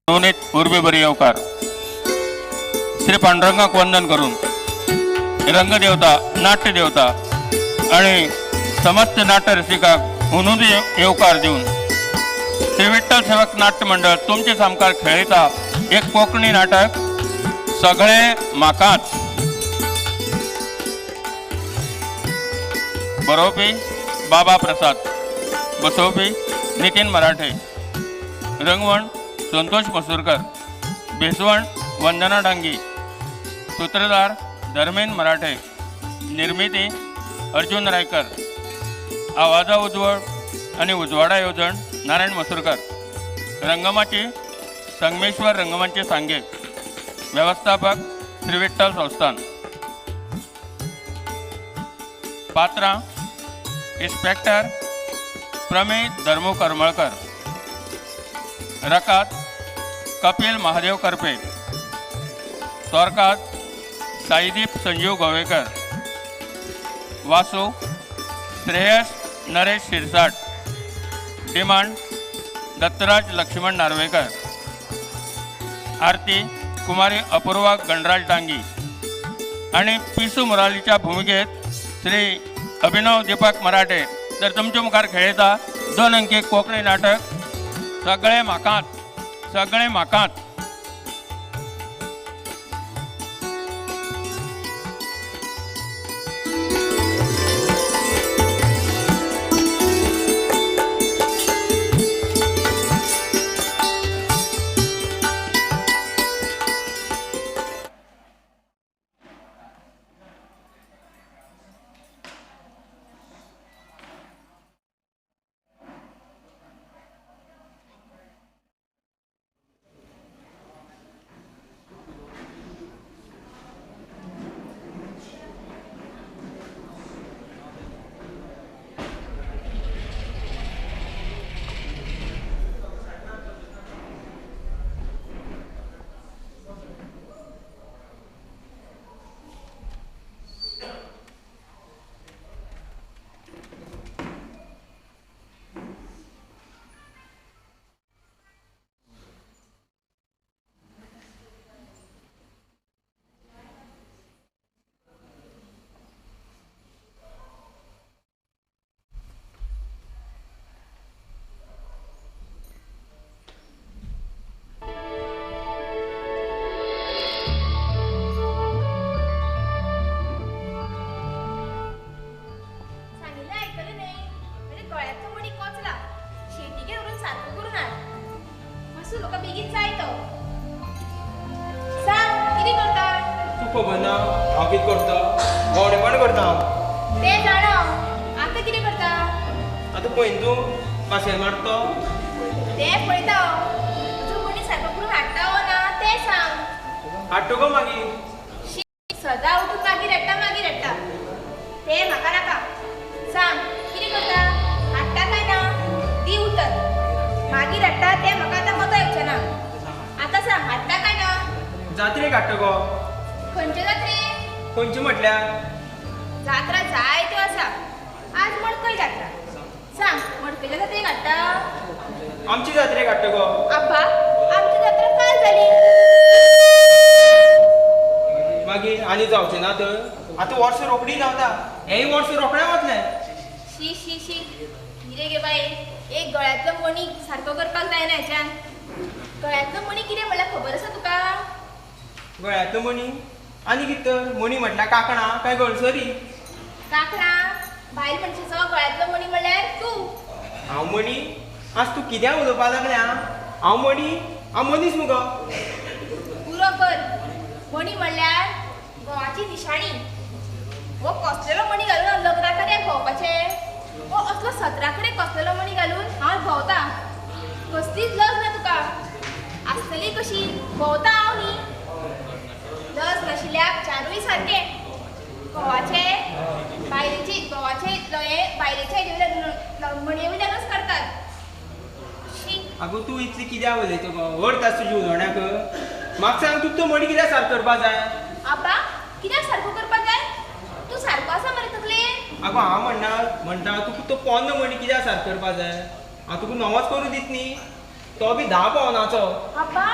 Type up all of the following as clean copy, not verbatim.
नवनीत उर्बे बरी येवकार. श्री पांडुरंगाक वंदन करून रंगदेवता, नाट्यदेवता आणि समस्त नाट्य रसिकाक हुनून येवकार दिवन श्री विठ्ठल सेवक नाट्य मंडळ तुमचे सामकार खेळयता एक कोंकणी नाटक सगळे म्हाकाच. बरोवपी बाबा प्रसाद, बसोवपी नितीन मराठे, रंगवण संतोष मसूरकर, भेसवण वंदना डांगी, सूत्रधार धर्मेन मराठे, निर्मिती अर्जुन रायकर, आवाजा उजवळ आणि उजवाडा येवजण नारायण मसूरकर, रंगमाची संगमेश्वर रंगमंच सांगे, व्यवस्थापक श्री विठ्ठल संस्थान. पात्रां इन्स्पेक्टर प्रमेय धर्मू करमळकर, रकात कपिल महादेव करपे, तोरकात साईदीप संजीव गोवेकर, वासू श्रेयस नरेश शिरसाट, डिमांड दत्तराज लक्ष्मण नार्वेकर, आरती कुमारी अपूर्वा गणराज डांगी आणि पिसू मुरालीच्या भूमिकेत श्री अभिनव दीपक मराठे. तर तुमच्या मुखार खेळयता दोन अंकी कोंकणी नाटक सगळे म्हाकाच, सगळे म्हाकाच. सांगिल्लें आयकलें न्हय, म्हज्या गळ्याचो मणी कोचला. शेटीगेर व्हरून सारको करून हाड. मातसो म्हाका बेगीन जाय तो. सांग कितें करता? तूं खबर ना हांव कितें करता? गवणेपण करता हांव. तें जाणा हांव. आतां कितें करता? आतां पळयन तूं पासय मारता तो. तें पळयता हांव. तुजो मणी सारको करून हाडटा वो ना तें सांग. हाडटा गो मागीर. शी, सदां उठून मागीर रडटा मागीर रडटा. तें म्हाका नाका. सांग कितें करता? हाडटा काय ना? दी उतर. मागीर रडटा तें म्हाका आतां मजा येवचें ना. आतां सांग हाडटा काय ना? जात्रेक हाडटा गो. खंयचे जात्रेक? खंयचे म्हटल्यार? जात्रा जायत्यो आसा. आज मडकय जात्रा. सांग मडकयच्या जात्रेक हाडटा? आमची जात्रेक हाडटा गो. आब्बा, आमची जात्रा काल जाली. मागीर आनी जावचें ना तर? आतां वर्स रोखडी धांवता. हेंय वर्स रोखडें वतलें. शी शी शी, कितें गे बाये, एक गळ्यांतलो मणी सारको करपाक जायना हेच्यान. गळ्यांतलो मणी कितें म्हणल्यार खबर आसा तुका? गळ्यांतलो मणी आनी कितें तर? मणी म्हटल्यार कांकणां काय गळसरी? कांकणां? बायल मनशेचो गळ्यांतलो मणी म्हणल्यार तूं. हांव मणी? आज तूं कित्याक उलोवपाक लागलें आं? हांव मणी? हांव मनीस मुगो. पुरो कर. मणी म्हणल्यार घोवाची निशाणी. हो कसलेलो मणी घालून हांव लग्ना कडेन भोंवपाचें? हो असलो सतरा कडेन कसलेलो मणी घालून हांव भोंवता? कसलीच लज ना तुका. आसतली कशी? भोंवता हांव न्ही. लज नाशिल्ल्याक चारूय सारके. घोवाचे बायलेची, घोवाचे हे बायलेचे हेजे मणये वयल्यानूच करतात. शी. आगो तूं इतली कित्याक उलयता गो? अर्थ आसा तुज्या उलोवण्याक? म्हाका सांग तुका तो मणी कित्याक सारको करपाक जाय? आबा, कित्याक सारको करपाक जाय? तूं सारको आसा मरे तकलेन? आगो हांव म्हणना म्हणटा तुका तो पोन्नो मणी कित्याक सारको करपाक जाय? हांव तुका नवोच करून दित न्ही, तो बी 10 पावनाचो. आबा,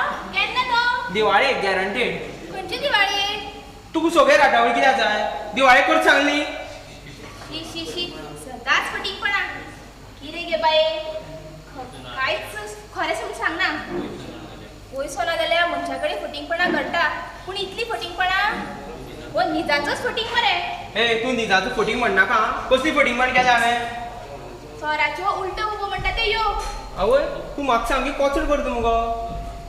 दिवाळेक गॅरंटीड. खंयची दिवाळी? तुका सगळे राटावळ कित्याक जाय? दिवाळेक करता सांगली. शी शी शी, सदांच फटींगपणा. कितें गे बाये, कांयच खरें समज सांगना. पयसो ना जाल्यार मनशा कडेन फटींगपणा घडटा, पूण इतली फटींगपणा, हो निजाचोच फटींग मरे. ए तूं निजाचो फटींग म्हणनाका. कसली फटींगपण केलें हांवें? चोराच्यो उल्टो उबो म्हणटा ते यो. आवय तूं म्हाका सामकी कोचड करता मुगो.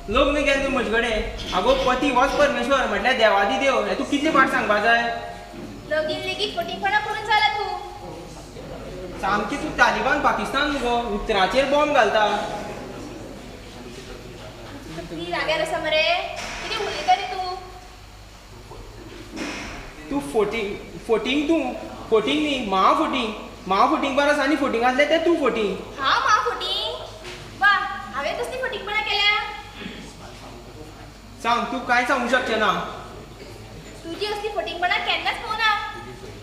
लग्न केलें तूं म्हजे कडेन. आगो पती होच परमेश्वर म्हटल्यार देवादी देव, हें तूं कितले फाट सांगपा जाय? लगीन लेगीत फटींगपणा करून जाला तूं. सामकी तूं तालिबान पाकिस्तान मुगो, उतराचेर बॉम्ब घालता. तकली जाग्यार आसा मरे, कितें उलयता रे तूं? तूं फोटींग फोटींग, तूं फोटींग न्ही, म्हा फोटींग. म्हा फोटींग परस आनी फोटींग आसलें तें तूं फोटींग. हांव म्हा फोटींग? वा, हांवें कसली फटींगपणां केल्या? सांग, तूं कांय सांगूंक शकचें ना. तुजी असली फटींगपणां केन्नाच पळोवना.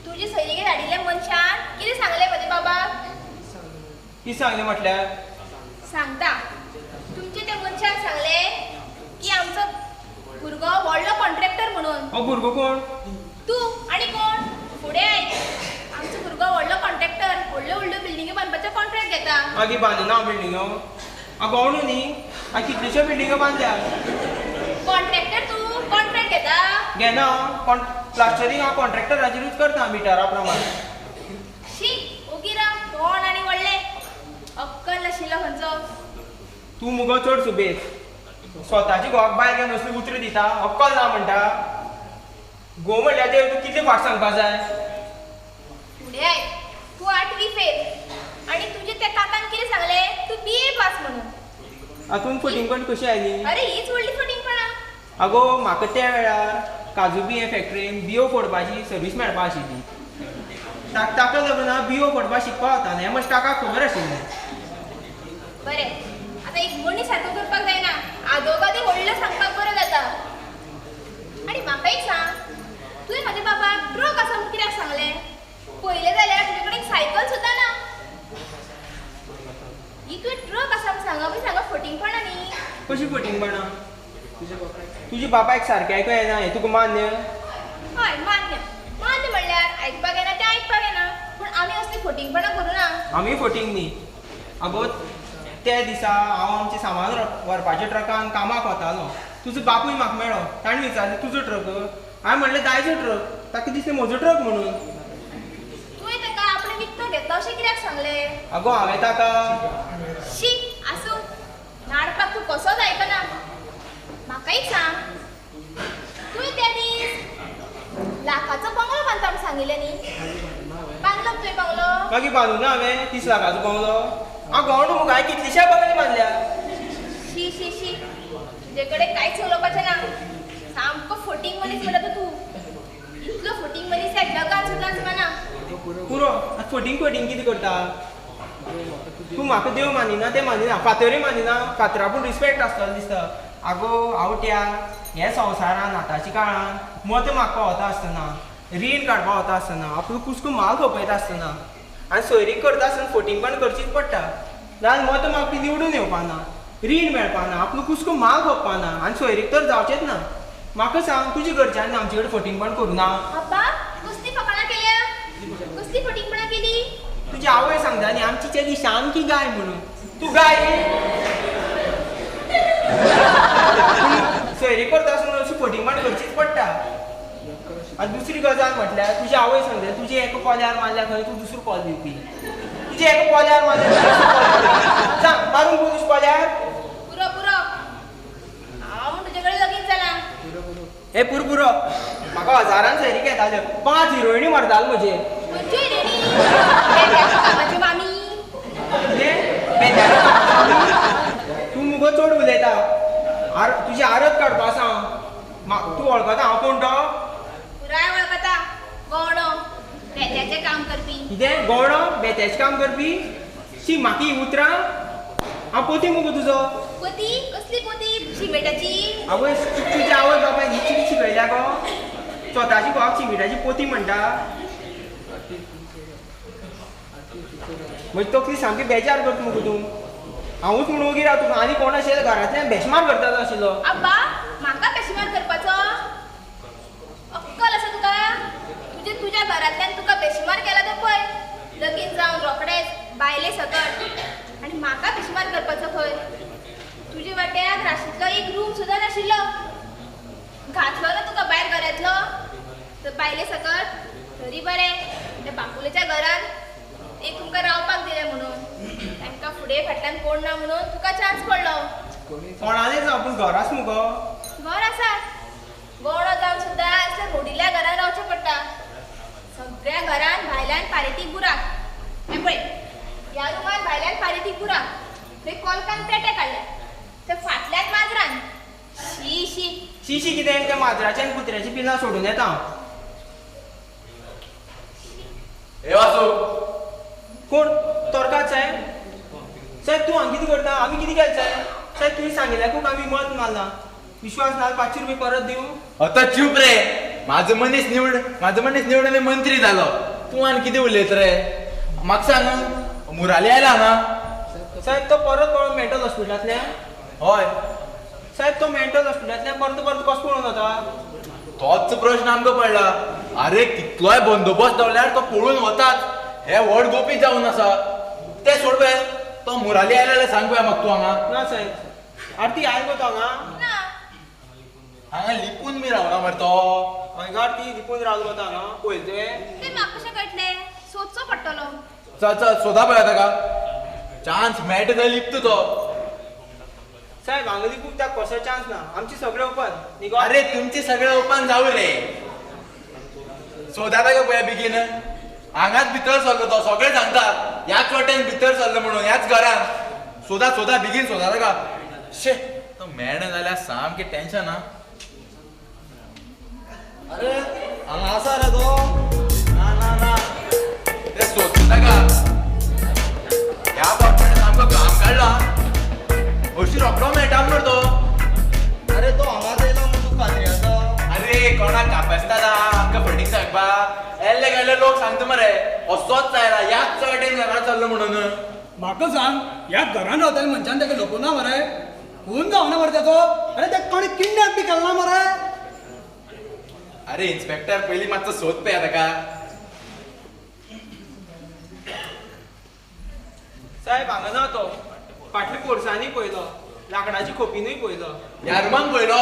तुजी सोयरीगेर हाडिल्ल्या मनशान कितें सांगलें म्हज्या बाबाक? कितें सांगलें म्हटल्यार? सांगता, तुमच्या त्या मनशान सांगलें की आमचो भुरगो व्हडलो कॉन्ट्रॅक्टर म्हणून. हो भुरगो कोण? तूं आनी कोण? फुडें आयक, आमचो भुरगो व्हडलो कॉन्ट्रॅक्टर, व्हडल्यो व्हडल्यो बिल्डिंग्यो बांदपाचो कॉन्ट्रॅक्ट घेता. मागीर बांदना बिल्डिंगो? आगो कोणू न्ही, हांवें कितल्योश्यो बिल्डिंगो बांदल्या. कॉन्ट्रॅक्टर तूं कॉन्ट्रॅक्ट घेता? घेना, प्लास्टरींग हांव कॉन्ट्रॅक्टराचेरूच करता मिटरा प्रमाण. शी, ओगी राव, तोंड आनी व्हडलें, अक्कल नाशिल्लो खंयचो. तूं मुगो चड सुबेज, स्वताची घोवाक बायल घेवन असली उतरां दिता, अक्कल ना म्हणटा. घोव म्हणल्यार देव, तूं कितले फाट सांगपा जाय? फुडें आयक, तूं आठवी फेल आनी तुजे त्या काकान कितें सांगलें? तूं बी ए पास म्हणून. हातूंत फटींगपण कशी आयली? अरे हीच व्हडली फटींगपणां. आगो म्हाका त्या वेळार काजू बिये फॅक्टरीन बियो फोडपाची सर्वीस मेळपा आशिल्ली. ताका लागून हांव बियो फोडपाक शिकपाक वतालें, हें मातशें काकाक खबर आशिल्लें. बरें, आतां एक मनीस सारको करपाक जायना, आदोगादी व्हडलो सांगपाक बरो जाता. आनी म्हाका एक सांग, तुवें म्हज्या बाबाक ट्रक आसा म्हूण कित्याक सांगलें? पळयलें जाल्यार तुजे कडेन सायकल सुद्दां ना. ही तुवें ट्रक आसा म्हूण सांगप, सांगप फटींगपणां न्ही? कशी फटींगपणां? तुज्या बापायक सारकें आयकूंक येना हें तुका मान्य? हय मान्य. मान्य म्हणल्यार आयकपाक येना तें आयकपाक येना, पूण आमी असली फटींगपणां करूं ना. आमी फटींग न्ही. आगो त्या दिसा हांव आमचें सामान व्हरपाच्या ट्रकान कामाक वतालो. तुजो बापूय म्हाका मेळ्ळो, ताणें विचारलें तुजो ट्रक? हांवें म्हणलें दायचो ट्रक. ताका दिसलें म्हजो ट्रक म्हणून. तुवें ताका आपणें विकतो घेतला अशें कित्याक सांगलें? आगो हांवें ताका शी, आसूं, नाडपाक तूं कसोच आयकना. म्हाका एक सांग, तुवें त्या दीस लाखाचो बंगलो बांदता म्हूण सांगिल्लें न्ही? बांदलो तुवें बंगलो? मागीर बांदू ना हांवें 30 लाखाचो बंगलो. हांव गवंडो मुगो, हांवें कितलीश्या बंगली बांदल्या. शी शी शी, तुजे कडेन कांयच उलोवपाचें ना. सामको फटींग मनीस म्हणटा तूं. इतलो फटींग मनीस ह्या जगान सुद्दां आसपाना. पुरो आतां फटींग फटींग कितें करता तूं? म्हाका देव मानिना तें मानिना, फातरूय मानिना. फातरा पूण रिस्पेक्ट आसतलो दिसता. आगो आवट्या, हे संवसारान आतांच्या काळान मत मागपा वता आसतना, रीण काडपा वता आसतना, आपलो कुसको माल खपयता आसतना आनी सोयरीक करता आसतना फटींगपण करचीच पडटा. नाजाल्यार मत मागपी निवडून येवपाना, रीण मेळपाना, आपलो कुसको माल खपपाना आनी सोयरीक तर जावचेंच ना. म्हाका सांग, तुज्या घरच्यांनी आमचे कडेन फटींगपण करूं ना? बाबा, कसली फकाणां केल्या? कसली फटींगपणां केली? तुजी आवय सांगता न्ही आमची चली सामकी गाय म्हणून. तूं गाय? सोयरीक करता आसतना अशी फटींगपण करचीच पडटा. आनी दुसरी गजाल म्हटल्यार तुजी आवय सांगता तुजे एका कोल्यार मारल्या खंय तूं दुसरो कोल दिवपी. तुजे एका कोल्यार मारल्या, सांग मारूंक पळय तुज्या कोल्यार. पुरो पुरो, हांव म्हूण तुजे कडेन लगीन जालां. हे पुरो पुरो, म्हाका हजारान सोयरीक येताल्यो, 5 हिरोयणी मरताल्यो म्हजे. खंयच्यो हिरोयणी? कामाच्यो मामी. कितें? तूं मुगो चड उलयता. तुजी आरत काडपा सांग. तूं वळखता हांव कोण तो? पुराय वळखता. गवणो, बेत्याचें काम करपी. कितें गवणो बेत्याचें काम करपी? शी, म्हाका ही उतरां. हांव पोती मुगो तुजो. पोती? कसली पोती? शिमेटाची? आवय, तुज्या आवय बापायन ही कितें शिकयल्या गो? स्वताची घोवाक शिमिटाची पोती म्हणटा. म्हजी तकली सामकी बेजार करता मुगो तूं. हांवूच म्हणून ओगी राव तुका, आनी कोण आशिल्लो घरांतल्यान बेशमार करतालो आशिल्लो. आब्बा, म्हाका बायले सकट आनी म्हाका पिशमार करपाचो खंय. तुजे वाट्याक राशींतलो एक रूम सुद्दां नाशिल्लो. घातलो ना तुका भायर घरांतलो तर बायले सकट. तरी बरें त्या बापुलेच्या घरान एक तुमकां रावपाक दिलें म्हणून, तांकां फुडें फाटल्यान कोण ना म्हणून तुका चान्स पडलो. कोणालें जावं पूण घर आस मुगो. घर आसा, गवणो जावन सुद्दां असल्या रोडिल्ल्या घरान रावचें पडटा. सगळ्या घरान भायल्यान पारेतीक बुराक. हें पळय, ह्या रुमान भायल्यान पारेतीक बुराक, थंय कोलकान पेटे काडल्या, थंय फाटल्यान माजरान. शी शी शी शी कितें? त्या माजराच्या आनी कुत्र्याची पिलां सोडून येता हांव. हे वासू. कोण तोरकात साहेब? साहेब तूं हांगा कितें करता? आमी कितें केलें साहेब? साहेब तुवें सांगिल्ल्याकूच आमी मत मारलां. विश्वास ना 500 रुपये परत दिवं? आतां चूप रे. म्हाजो मनीस निवड, म्हाजो मनीस निवड आनी मंत्री जालो. तूं आनी कितें उलयत रे? म्हाका सांग, मुराली आयला हांगा? साहेब तो परत पळोवन मेंटल हॉस्पिटलांतल्यान. हय साहेब तो मेंटल हॉस्पिटलांतल्यान परत परत कसो पळोवन वता? तोच प्रश्न आमकां पडला. अरे कितलोय बंदोबस्त दवरल्यार तो पळून वताच. हे व्हड गोपी जावन आसा. ते सोड पळय, तो मुराली आयला जाल्यार सांग पळय म्हाका तूं हांगा. ना साहेब. आरती आयल गो तो हांगा? ना. हांगा लिपून बी रावना मरे तो. हय गो आरती, लिपून रावलो गो तो हांगा. पळयलें तुवें? तें म्हाका कशें कळटलें? सोदचो पडटलो. चल चल सोदा पळय ताका. चान्स मेळटा थंय लिपता तो. साहेब हांगा लिपूंक ताका कसो चान्स ना. आमचे सगळे ओपन न्ही गो? अरे तुमचे सगळे ओपन जावं रे. सोदा ताका पळय बेगीन. हांगाच भितर सरलो तो, सगळे सांगता ह्याच वाटेन भितर सरलो म्हणून, ह्याच घरान. सोदा सोदा बेगीन सोदा ताका. शे तो मेळना जाल्यार सामकें टेन्शन हा. अरे हांगा आसा रे तो. ना ना ना, ते सोदता ताका. ह्या फावट सामको घाम काडला. हरशीं रोखडो मेळटा मरे तो. अरे तो हांगाच येयला म्हूण तुका खात्री आसा? अरे कोणाक कापसता आमकां फटींग सांगपा. येल्ले गेल्ले लोक सांगता मरे असोच आयला, ह्याच वाटेन घरा चल्लो म्हणून. म्हाका सांग, ह्या घरान रावताले मनशान ताका लपोवना मरे? खून जावना मरे ताचो? अरे ते कोणी किडनॅप बी केला मरे? अरे इन्स्पेक्टर पयलीं मातसो सोद पळया ताका. साहेब हांगा ना तो. फाटल्या पोरसांनी पळयलो, लांकडाची खोपीनूय पळयलो. ह्या रुमान पळयलो.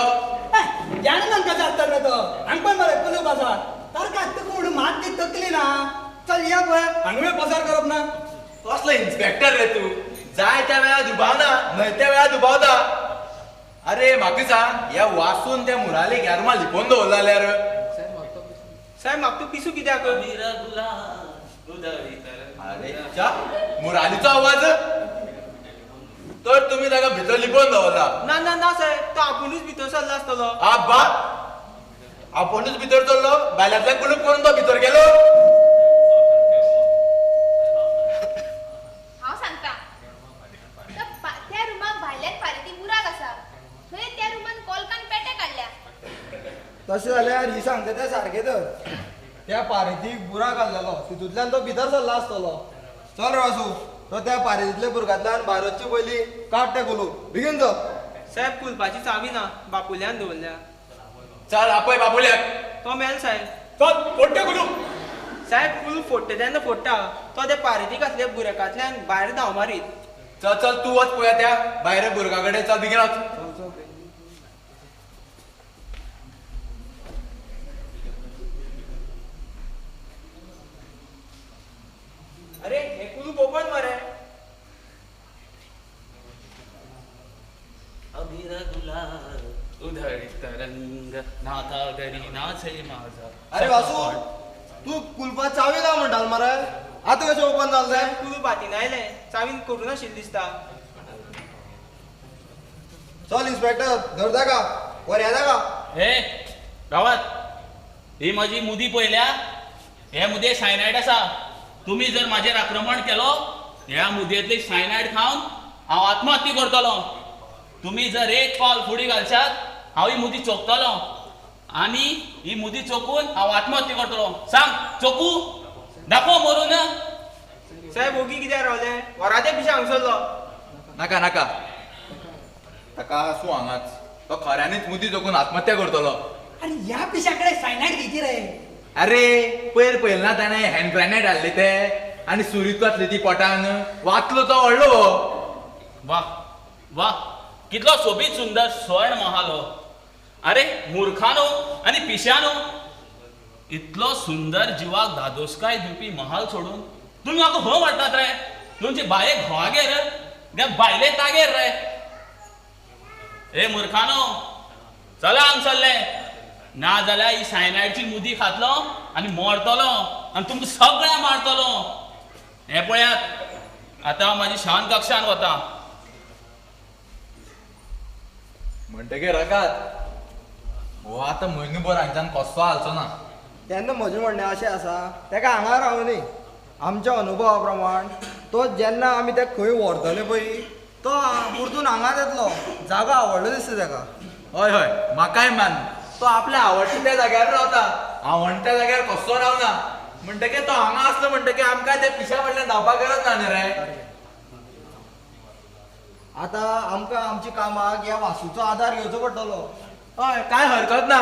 जाणा तांकां जाता रे तो. हांगा पळय मरे कुलूप आसा. तारखा तुका म्हणून मात ती तकली ना. चल या पळय, हांगा पसार करप ना. कसलो इन्स्पेक्टर रे तूं? जाय त्या वेळार दुबावना, न्हय त्या वेळार दुबावता. अरे म्हाका सांग, ह्या वासून त्या मुरालीक ह्या रुमान लिपोवन दवरला जाल्यार? साहेब म्हाका तूं पिसू कित्याक? अरे च्या, मुरालीचो आवाज तर तुमी ताका भितर लिपोवन दवरला. ना ना ना साहेब, तो आपुणूच भितर सरला आसतलो. आब्बा, आपुणूच भितर सरलो? भायल्यांतल्यान कुलूप करून तो भितर गेलो? हांव सांगता, त्या रुमाक भायल्यान पारेती बुराक आसा, थंय त्या रुमान कोलकान पेटे काडल्या. तशें जाल्यार ही सांगता तें सारकें. तर त्या पारेतीक बुराक घाल्लेलो, तितूंतल्यान तो भितर सरला आसतलो. चल रे वासू, तो त्या पारेतींतल्या बुरगांतल्यान भायर वचचे पयलीं काड तें कुलूप, बेगीन चल. साहेब कुलपाची चावी ना, बापुल्यान दवरल्या. चल आपय बापुल्याक. तो मेल साहेब. चल फोडटे कुलूप. साहेब कुलूप फोडटा तेन्ना फोडटा तो त्या पारेतीक आसल्या बुरकांतल्यान भायर धांव मारीत. चल चल तूं वच पळया त्या भायर बुरगा कडेन. चल बेगीन वच. अरे हे कुलूप ओपन मरे. अबीर गुलाल उधळीत रंग नाथा घरी नाचे माझा. अरे वासू, तूं कुलपा चावी ना म्हणटालो मरे, आतां कशें ओपन जालें तें? कुलूप हातीन आयलें, चावीन करूं नाशिल्लें दिसता. चल इन्स्पेक्टर, धर ताका, व्हरया ताका. हे रावात, ही म्हजी मुदी पळयल्या? हे मुदये सायनायड आसा. तुमी जर म्हाजेर आक्रमण केलो, ह्या मुदयेंतली सायनायड खावन हांव आत्महत्या करतलो. तुमी जर एक पावल फुडें घालशात, हांव ही मुदी चोखतलो आनी ही मुदी चोखून हांव आत्महत्या करतलो. सांग, चोखू? दाखोव मरून. साहेब ओगी कित्याक रावले? व्हरा ते पिशे हांगसरलो. नाका नाका, ताका आसूं हांगाच. तो खऱ्यांनीच मुदी चोखून आत्महत्या करतलो. अरे ह्या पिशा कडेन सायनायड घेयची रे. अरे पयर पळयलें ना ताणें हँड ग्रेनेड हाडले ते. आनी सुरी घातली ती पोटान वाचलो तो व्हडलो. वा वा, कितलो सोबीत सुंदर स्वर्ण महाल हो. अरे मुर्खानो आनी पिश्यानो, इतलो सुंदर जिवाक धादोसकाय दिवपी महाल सोडून तुमी म्हाका खंय व्हरतात रे? तुमची बाये घोवागेर, त्या बायले तागेर रे. हे मुर्खानो, चला हांगसरले, ना जाल्यार ही सायनायडची मुदी खातलो आनी मरतलो आनी तुमकां सगळ्यांक मारतलो. हें पळयात, आतां हांव म्हाजी शांत कक्षान वता. म्हणटकीर रकाद हो आतां म्हयनो भर हांगच्यान कसो हालचो ना. तेन्ना म्हजें म्हणणें अशें आसा, तेका हांगा रावनी. आमच्या अनुभवा प्रमाण तो जेन्ना आमी तेका खंय व्हरतले पळय तो परतून हांगाच येतलो. जागो आवडलो दिसता तेका. हय हय, म्हाकाय मान, तो आपल्या आवडटा त्या जाग्यार रावता, आवडटा त्या जाग्यार कसो रावना. म्हणटकीर तो हांगा आसलो म्हणटकीर आमकां त्या पिशा फाटल्यान धांवपाक गरज ना न्ही रे. आतां आमकां आमच्या कामाक ह्या वासूचो आदार घेवचो पडटलो. हय, कांय हरकत ना.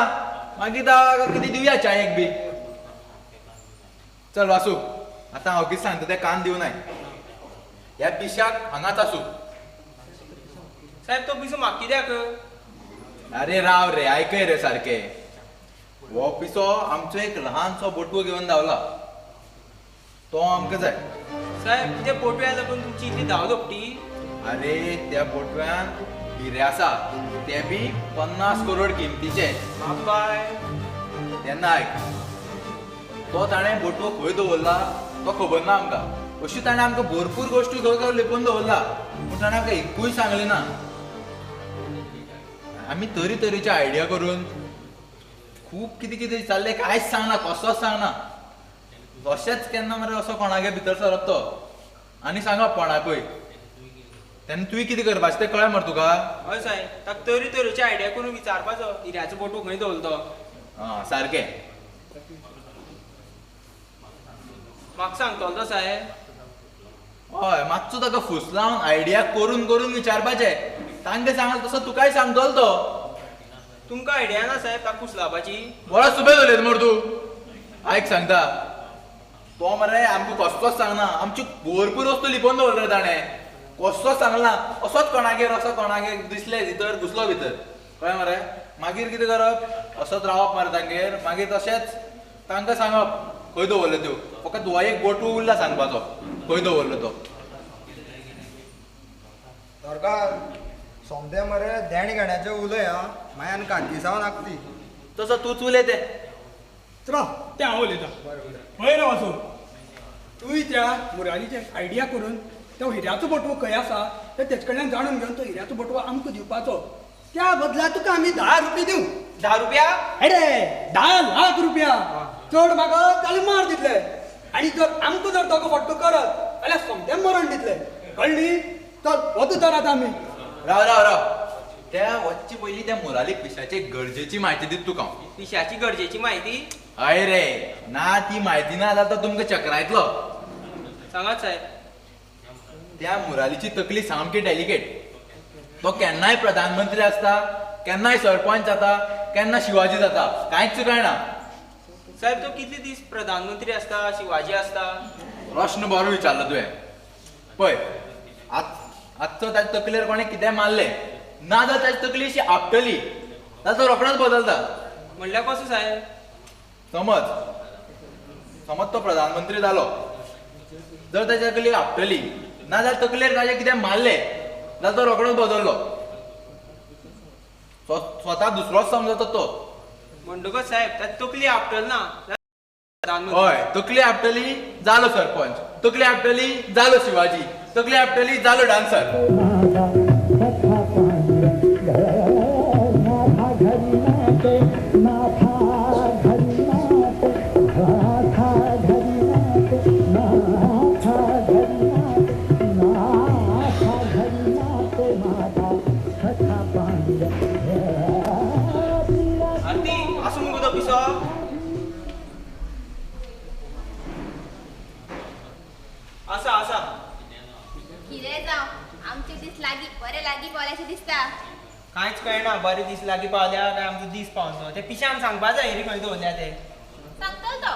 मागीर कितें दिवया चायेक बी. चल वासू, आतां हांव कितें सांगता तें कान दिवनाय. ह्या पिशाक हांगाच आसूं. साहेब, तो पिसो म्हाका कित्याक? अरे राव रे, आयकय रे सारकें. हो पिसो आमचो एक ल्हानसो बोटवो घेवन धांवला, तो आमकां जाय. साहेब, त्या बोटव्या लागून तुमची इतली धांव धोपटी? अरे त्या बोटव्यान हिरे आसा, ते बी 50 करोड किमतीचे. बापाय. तेन्ना आयक, तो ताणें बोटवो खंय दवरला तो खबर ना आमकां. अशी ताणें आमकां भरपूर गोश्टी खंय खंय लिपोवन दवरला, पूण ताणें आमकां एकूय सांगलें ना. आमी तरी तरेचे आयडिया करून खूब कितें कितें चाललें, कांयच सांगना, कसोच सांगना. तशेंच केन्ना मरे असो कोणागे भितर सरप तो आनी सांगप कोणाकूय. तेन्ना तुवें कितें करपाचें तें कळ्ळें मरे तुका? हय साहेब, ताका तरे तरेचे आयडिया करून विचारपाचो हिऱ्याचो बोटवो खंय दवरलो तो. आं, सारकें. म्हाका सांगतलो तो साहेब? हय, मातसो ताका फुसलावन आयडिया करून करून विचारपाचें. तांकां सांगल तसो तुकाय सांगतलो तो. तुमकां आयडिया ना साहेब ताका फुसलावपाची? बरो सुबेज उलयता मरे तूं. आयक सांगता, तो मरे आमकां कसोच सांगना. आमची भरपूर वस्तू लिपोवन दवरले ताणें, कसोच सांगना. असोच कोणागेर असो कोणागेर दिसलें भितर घुसलो भितर, कळ्ळें मरे? मागीर कितें करप, असोच रावप मरे तांगेर. मागीर तशेंच तांकां सांगप खंय दवरल्यो त्यो. फकत हो एक बोटवो उरला सांगपाचो खंय दवरलो तो. सरकार सोमतें मरे देण घेण्याचें उलय आं, मागीर आनी कांतीसांव नाकती. तसो तूंच उलय तें. चला, तें हांव उलयतां. पळय रे वासू, तुवें त्या मुरारीचे आयडिया करून तो हिऱ्याचो बोटवो खंय आसा तें तेचे कडल्यान जाणून घेवन तो हिऱ्याचो बोटवो आमकां दिवपाचो. त्या बदला तुका आमी 10 रुपया दिवं. 10 रुपया? अरे 10 लाख रुपया. चड मागत जाल्यार मार दितले, आनी जर आमकां जर दोगो फटको करत जाल्यार सोमतें मरण दितले. कळ्ळी? चल वता तर आतां आमी. राव राव राव, त्या वच्चे पयलीं त्या मुराली पिशाची गरजेची म्हायती दिता तुका हांव. पिशाची गरजेची म्हायती? हय रे, ना ती म्हायती ना जाल्यार तो तुमकां चक्रायतलो. सांगात साहेब. त्या मुरालीची तकली सामकी डेलिकेट. तो केन्नाय प्रधानमंत्री आसता, केन्नाय सरपंच जाता, केन्ना शिवाजी जाता, कांयच कळना. साहेब, तो कितले दीस प्रधानमंत्री आसता, शिवाजी आसता? प्रश्न बरो विचारलो तुवें. पळय, आजचो ताच्या तकलेर कोणें कितें मारलें ना जाल्यार ताची तकली अशी आपटली जाल्यार तो रोखडोच बदलता. म्हणल्यार कसो साहेब? समज समज तो प्रधानमंत्री जालो, जर ताच्या तकलेक आपटली ना जाल्यार तकलेर ताजे कितें मारलें जाल्यार तो रोखडोच बदललो. स्वता दुसरोच समजता तो. म्हणटकच साहेब, ताची तकली आपटली ना? हय, तकली आपटली जालो सरपंच, तकली आपटली जालो शिवाजी, तकली आपटली जालो डान्सर. आरती, आसूं मुगो तो पिसो? आसा आसा. कितें जावं, आमचे दीस लागीं बरे लागीं पावल्याशें दिसता. कांयच कळना, बरे दीस लागीं पावल्या काय आमचो दीस पावलो. ते पिशान सांगपा जाय रे खंय दवरल्या ते. सांगतलो तो,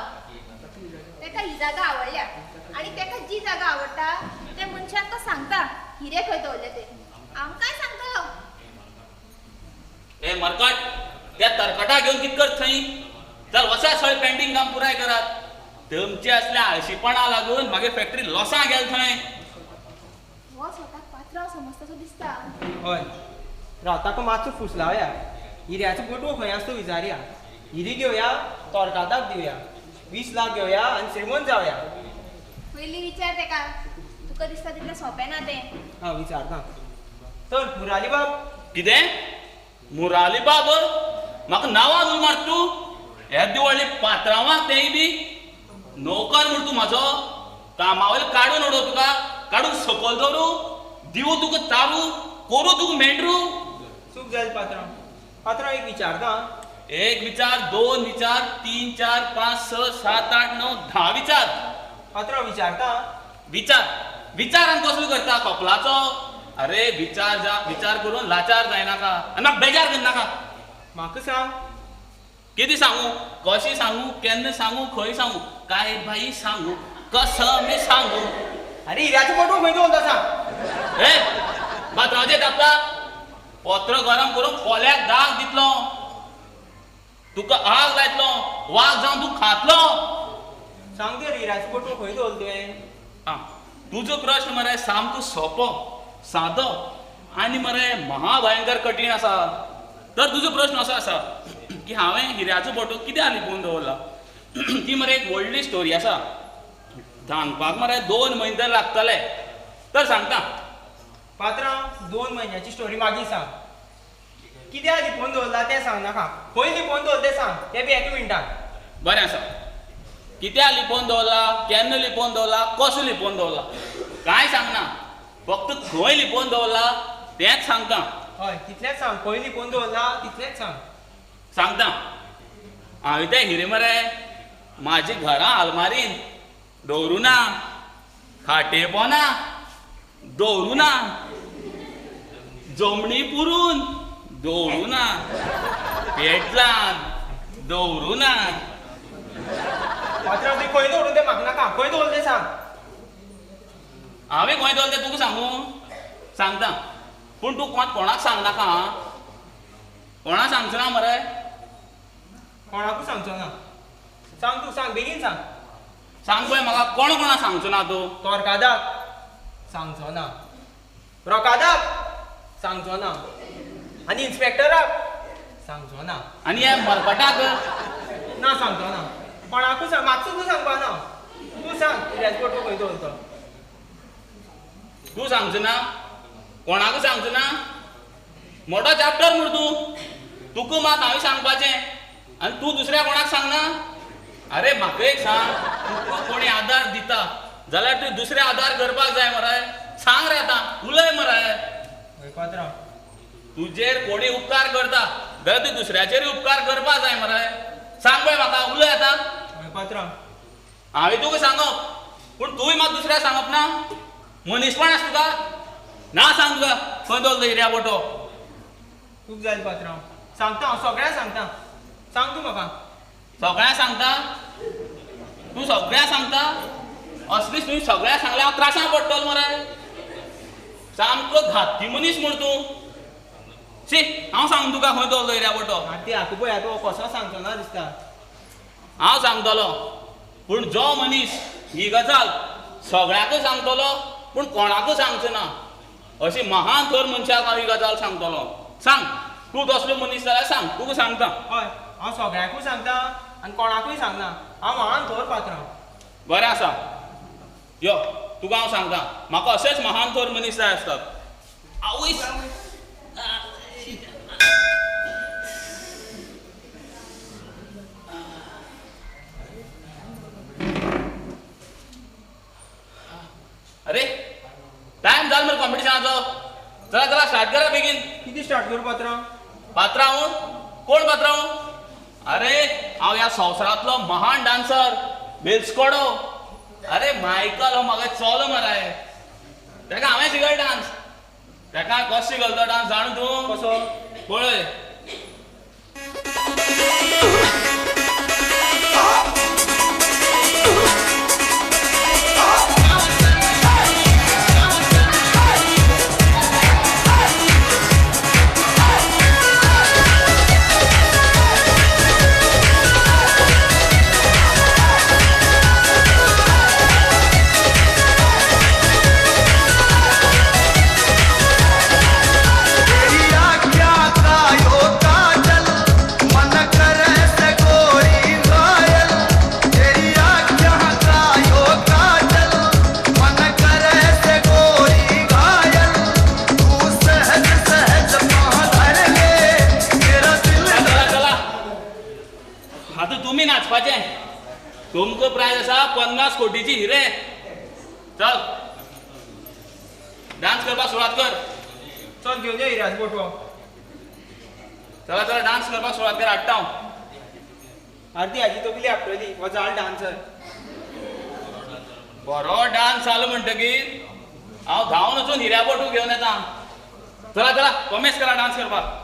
तेका ही जागा आवडल्या आनी तेका जी जागा आवडटा त्या मनशाक तो सांगता हिरे खंय दवरले ते. आमकांय सांगतलो. ए मरकट, त्या तरकटा घेवन कित कर थंय? चल वचा सगळें पेंडींग काम पुराय करात. तुमचे असल्या आळशीपणा लागून मागीर फॅक्टरी लॉसां गेल थंय. हो स्वताक पात्रांव समजता सो दिसता. हय राव, ताका मातसो फुसलावया. हिऱ्याचो बोटवो खंय आसा तो विचारया. हिरी घेवया, तोरकादाक दिवया, 20 लाख घेवया आनी श्रीमंत जावया. पयलीं विचार तेका, तुका दिसता तितलें सोंपें ना तें. हा विचारता. तर मुराली बाब. कितें मुराली बाब? म्हाका नांवान उलो मारता तूं? येदी व्हडली पात्रांवाक तेंय बी नोकर म्हूण तूं म्हाजो कामावयलो काडून उडोव तुका, काडून सकयल दवरूं, दिवं तुका तारू, करूं तुका मेंढरू. चूक जाली पात्रांव. पात्रांव एक विचारता. एक विचार, दोन विचार, 3 4 5 6 7 8 9 10 विचार. पात्रांव विचारता. विचार विचार आनी कसलो करता कपलाचो? अरे विचार जा, विचार करून लाचार जायनाका आनी म्हाका बेजार करनाका. म्हाका सांग. कितें सांगू, कशें सांगू, केन्ना सांगू, खंय सांगू, काय बाई सांगू, कसं मी सांगू? अरे हिऱ्याचो बोटवो खंय दवरता सांग. ए पात्रांवचेर तापता, पत्र गरम करून कोल्याक दाग दितलो, तुका आग लायतलो, वाग जावन तूं खातलो. सांग तर हिऱ्याचो बोटवो खंय दवरलो तुवें? आं, तुजो प्रश्न मरे सामको सोंपो, सादो आनी मरे महाभयंकर कठीण आसा. तर तुजो प्रश्न असो आसा की हांवें हिऱ्याचो बोटवो कित्याक लिपोवन दवरला? ती मरे एक व्हडली स्टोरी आसा, सांगपाक मरे 2 म्हयने तर लागतले. तर सांगता पात्रांव, 2 म्हयन्याची स्टोरी मागीर सांग. कित्याक लिपोवन दवरला तें सांग नाका, खंय लिपोवन दवरला तें सांग, तें बी एका मिनटान. बरें आसा. कित्याक लिपोवन दवरला, केन्ना लिपोवन दवरला, कसो लिपोवन दवरला कांय सांगना, फक्त खंय लिपोवन दवरला तेंच सांगता. हय तितलेंच सांग, खंय लिपोवन दवरला तितलेंच सांग. सांगता. हांवें ते हिरे मरे म्हाजी घरां आलमारीन दवरूं ना, खाटे पोना दवरूं ना, जमणी पुरून दवरूं ना, पेटलान दवरूं ना. पात्रांव तुवें खंय दवरून तें म्हाका नाका, खंय दवरलें तें सांग. हांवें खंय दवरलें तें तुका सांगू? सांगता, पूण तूं कोणाक सांगनाका. कोणाक सांगचो ना मरे? कोणाकूच सांगचो ना. सांग तूं, सांग बेगीन सांग. सांग पळय म्हाका, कोण कोणाक सांगचो ना तूं? तोरकादाक सांगचो ना, रोकादाक सांगचो ना, आनी इन्स्पेक्टराक सांगचो ना, आनी हे मरकटाक ना सांगचो ना. कोणाकूच सांग, मातसो तूं सांगपा ना. तूं सांग हिऱ्याचो बोटवो खंय दवरलो. तूं सांगचो ना, कोणाकूच सांगचो ना? मोटो चॅप्टर म्हूण तूं, तुका मात हांवें सांगपाचें आनी तूं दुसऱ्या कोणाक सांगना? अरे म्हाका एक सांग, तुका कोणी आदार दिता जाल्यार तूं दुसऱ्या आदार करपाक जाय मरे. सांग रे आतां, उलय मरे. पात्रांव, तुजेर कोणी उपकार करता जाल्यार तूं दुसऱ्याचेरूय उपकार करपाक जाय मरे. सांग पळय म्हाका, उलय आतां. पात्रांव, हांवें तुका सांगप, पूण तूंय मात दुसऱ्या सांगप ना? मनीसपण आसा तुका? ना सांग तुका खंय दवरलो हिऱ्या बोटो. चूक जाली पात्रांव. सांगता हांव, सगळ्यांक सांगता. सांग तूं म्हाका. सगळ्यांक सांगता? तूं सगळ्यांक सांगता? असलीच तुवें सगळ्यांक सांगल्यार हांव त्रासां पडटलो मरे. सामको घातकी मनीस म्हूण तूं. शी, हांव सांग तुका खंय दवरलो हिऱ्या बोटो. आतां हाका पळय, आतां कसो सांगचो ना दिसता. हांव सांगतलो, पूण जो मनीस ही गजाल सगळ्यांकूच सांगतलो पूण कोणाकूच सांगचो ना, अशी महान थर मनशाक हांव ही गजाल सांगतलो. सांग, तूं तसलो मनीस जाल्यार सांग, तुका सांगता. हय, हांव सगळ्यांकूय सांगता आनी कोणाकूय सांगना. हांव महान थोर पात्रांव. बरें आसा, यो तुका हांव सांगता. म्हाका अशेंच महान थोर मनीस जाय आसतात. आवयस, अरे टायम जालो मरे कॉम्पिटिशनाचो. चला चला स्टार्ट करा बेगीन. कितें स्टार्ट करूं पात्रांव? पात्रांव? कोण पात्रांव? अरे हांव ह्या संवसारांतलो महान डान्सर बेल्सकोडो. अरे मायकल हो म्हाका चलो मरे, तेका हांवें शिकयलो डान्स. तेका कसो शिकयलो तो डान्स जाणा तूं? कसो? पळय. तुमी नाचपाचें. तुमकां प्रायज आसा 50 कोटीची हिरे. चल डान्स करपाक सुरवात कर. चल घेवन यो हिऱ्याचो बोटवो. चला चला डान्स करपाक सुरवात कर. हाडटा हांव. आरती हाजी तकली आपटली. हो जाल डान्सर. बरो डान्स जालो म्हणटकीर हांव धांवन वचून हिऱ्या बोटू घेवन येता. चला चला कॉमेस करा डान्स करपाक.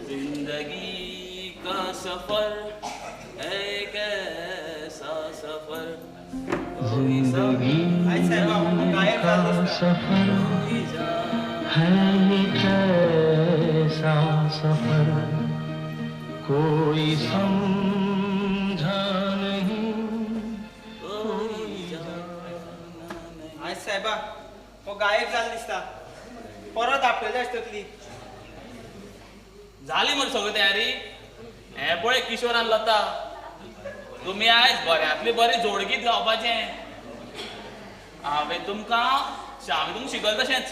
जिंदगी का सफर एक ऐसा सफर, जिंदगी का सफर है कैसा सफर, कोई समझा नहीं कोई जाना नहीं. आयज साहेबा हो गायब जालो दिसता. परत आपटली आसतली. झाली मरे सगळी तयारी. हे पळय किशोर आनी लता, तुमी आयज बऱ्यांतली बरी जोडगीत गावपाचें. हांवें तुमकां शिकयलें तशेंच.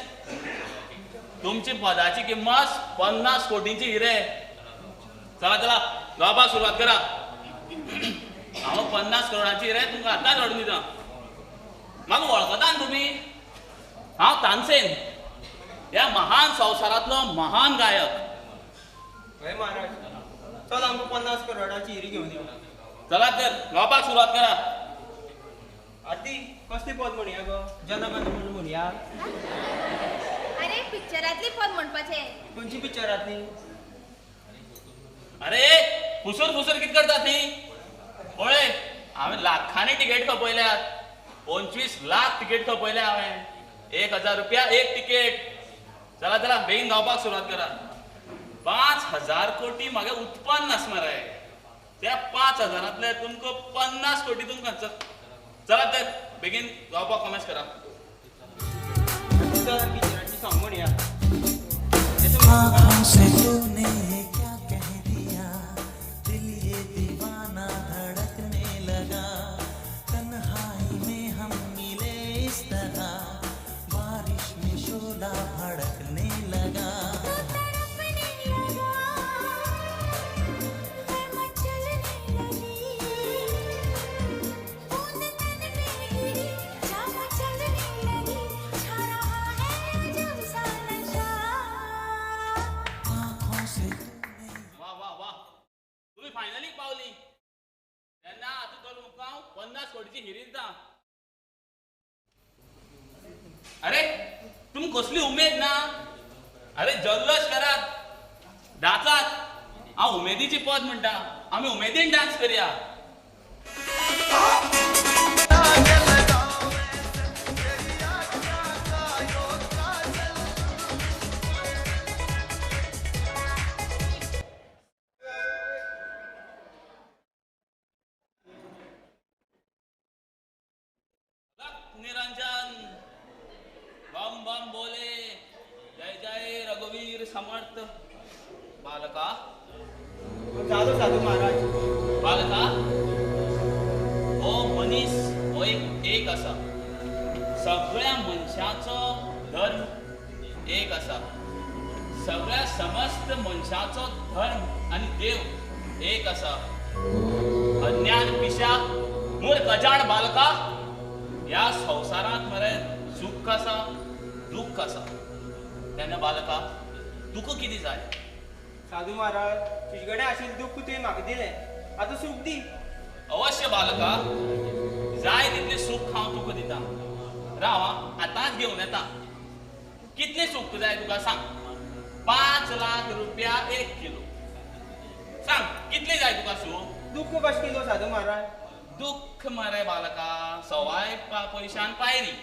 तुमची पदाची किंमत 50 कोटींची हिरे. चला चला गावपाक सुरवात करा. हांव 50 करोडांची हिरे तुमकां आतांच हाडून दिता. म्हाका वळखता न्ही तुमी? हांव तानसेन, ह्या महान संवसारांतलो महान गायक. हय महाराज, चल आमकां 50 करोडाची हिरी घेवन यो. चला तर गावपाक सुरवात करा. आरती कसली पद म्हणया गो? जनगण मन म्हणया. अरे पिक्चरांतली पद म्हणपाचें. खंयची पिक्चरांतली? अरे फुसूर फुसूर कितें करता ती? पळय हांवें लाखांनी तिकेट खपयल्यात. 25 लाख तिकेट खपयल्या हांवें. 1000 रुपया एक तिकेट. चला चला बेगीन गावपाक सुरवात करा. 5000 कोटी म्हागे उत्पन्न आसा मरे. त्या 5000 तुमकां 50 कोटी तुमकां. चला तर बेगीन गावपाक कॉमेस करा. आँखों से तूने क्या कह दिया, दिल ये दीवाना धड़कने लगा, तन्हाई में हम मिले इस तरह, बारिश में शोला भड़कने लगा. वा वा वा, तुम्ही फायनली पावली. तेन्ना आतां तो तुमकां 50 कोटीची हिरी दिता. अरे तुमकां कसली उमेद ना? अरे जल्लोश करात, नाचात. हांव उमेदीची पद म्हणटा, आमी उमेदीन डान्स करया. निरंजन बम बम बोले, जय जय रघुवीर समर्थ. बालका साधू साधू महाराज. बालका, हो मनीस हो एक आसा. सगळ्या मनशाचो धर्म एक आसा. सगळ्या समस्त मनशाचो धर्म आनी देव एक आसा. अज्ञान पिशा मूर्ख अजाण बालका, ह्या संवसारांत मरे सुख आसा दुःख आसा. तेन्ना बालका तुका कितें जाय? साधू महाराज, तुजे कडेन आशिल्लें दुःख तुवें म्हाका दिलें, आतां सूख दी. अवश्य बालका, जाय तितलें सूख हांव तुका दिता. राव आतांच घेवन येता. कितले सुख जाय तुका सांग. 5 लाख रुपया 1 किलो. सांग कितले जाय तुका सूख? दुःख कशें किलो साधू महाराज? दुःख मरे बालका 1.25 पयशान पायरी.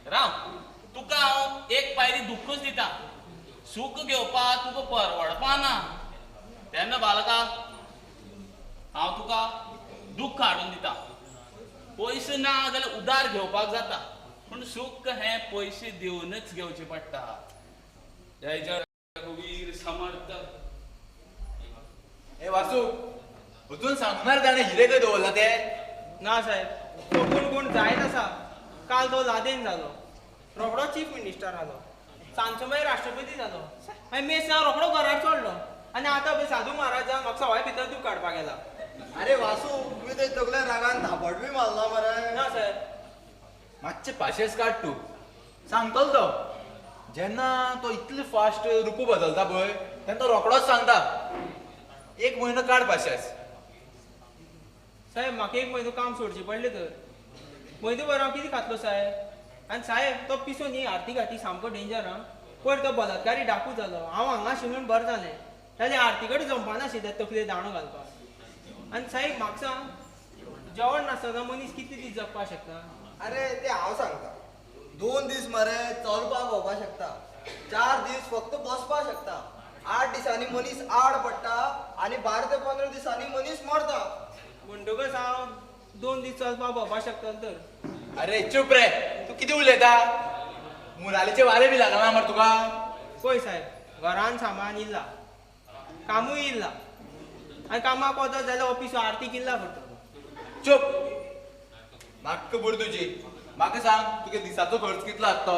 राव तुका हांव 1 पायरी दुःखच दिता. सूख घेवपाक तुका परवडपा ना. तेन्ना बालका हांव तुका दुःख हाडून दिता. पयशे ना जाल्यार उदार घेवपाक जाता, पूण सूख हें पयशे दिवनच घेवचें पडटा. जय जय रघुवीर समर्थ. हे वासू अजून सांगणार ताणें हिरे खंय दवरला ते? ना साहेब, तो कोण कोण जायत आसा. काल तो लादेन जालो, रोखडो चीफ मिनिस्टर आलो, सांजचो मागीर राष्ट्रपती जालो, मागीर मेस रोखडो घरार चडलो आनी आतां पळय साधू महाराजान म्हाका सवाय भितर दूख काडपाक गेला. अरे वासू तुवें ते तकले रागान थापट बी मारला मरे. ना साहेब. मातशें पाशेंस काड तूं. सांगतलो तो जेन्ना तो इतले फास्ट रुपू बदलता पळय तेन्ना तो रोखडोच सांगता. 1 म्हयनो काड पाशेंस. साहेब म्हाका 1 म्हयनो काम सोडचें पडलें तर म्हयनो भर हांव कितें खातलो साहेब? आनी साहेब तो पिसो न्ही आरती खाती सामको डेंजर. आं पयर तो बलात्कारी डाकू जालो. हांव हांगा आशिल्लो म्हूण बरें जालें, जाल्यार आरती कडेन जमपाना आशिल्लें तकले दांडो घालपाक. आनी साहेब म्हाका सांग, जेवण नासतना मनीस कितले दीस जगपाक शकता? अरे ते हांव सांगता. 2 दीस मरे चलपाक भोंवपाक शकता, 4 दीस फक्त बसपाक शकता, 8 दिसांनी मनीस आड पडटा आनी 12 ते 15 दिसांनी मनीस मरता. म्हणटकच हांव 2 दीस चलपाक भोंवपाक शकता तर. अरे चूप रे, तूं कितें उलयता? मुरालीचे वारे बी लागला मरे तुका? पळय साहेब, घरान सामान इल्ला, कामूय इल्ला, आनी कामाक वचत जाल्यार ऑफिस आरतीक इल्ला करतलो. चूप, नाक्क बुर तुजी. म्हाका सांग तुगे दिसाचो खर्च कितलो आसता तो?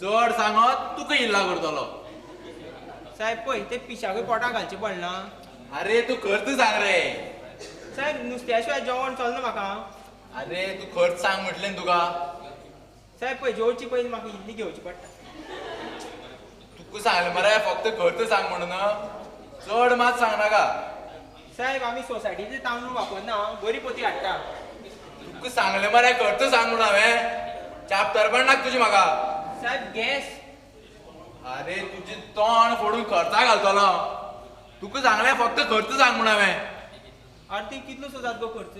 चड सांगत तुका इल्ला करतलो. साहेब पळय ते पिशाकूय पोटाक घालचें पडना. अरे तूं खर्च सांग रे. साहेब नुस्त्या शिवाय जेवण चलना म्हाका. अरे तूं खर्च सांग म्हटलें न्ही तुका. साहेब पळय जेवची पयलीं म्हाका इल्ली घेवची पडटा. तुका सांगलें मरे फक्त खर्च सांग म्हणून, चड मात सांग नाका. साहेब आमी सोसायटीचे तांदूळ वापरना, बरी पोती हाडटा. तुका सांगलें मरे खर्च सांग म्हणून हांवें. चापतरपण नाका तुजी म्हाका. साहेब गॅस. अरे तुजी तोंड फोडून खर्चा घालतलो. तुका सांगलें फक्त खर्च सांग म्हणून हांवें. आरती कितलो जाता गो खर्च?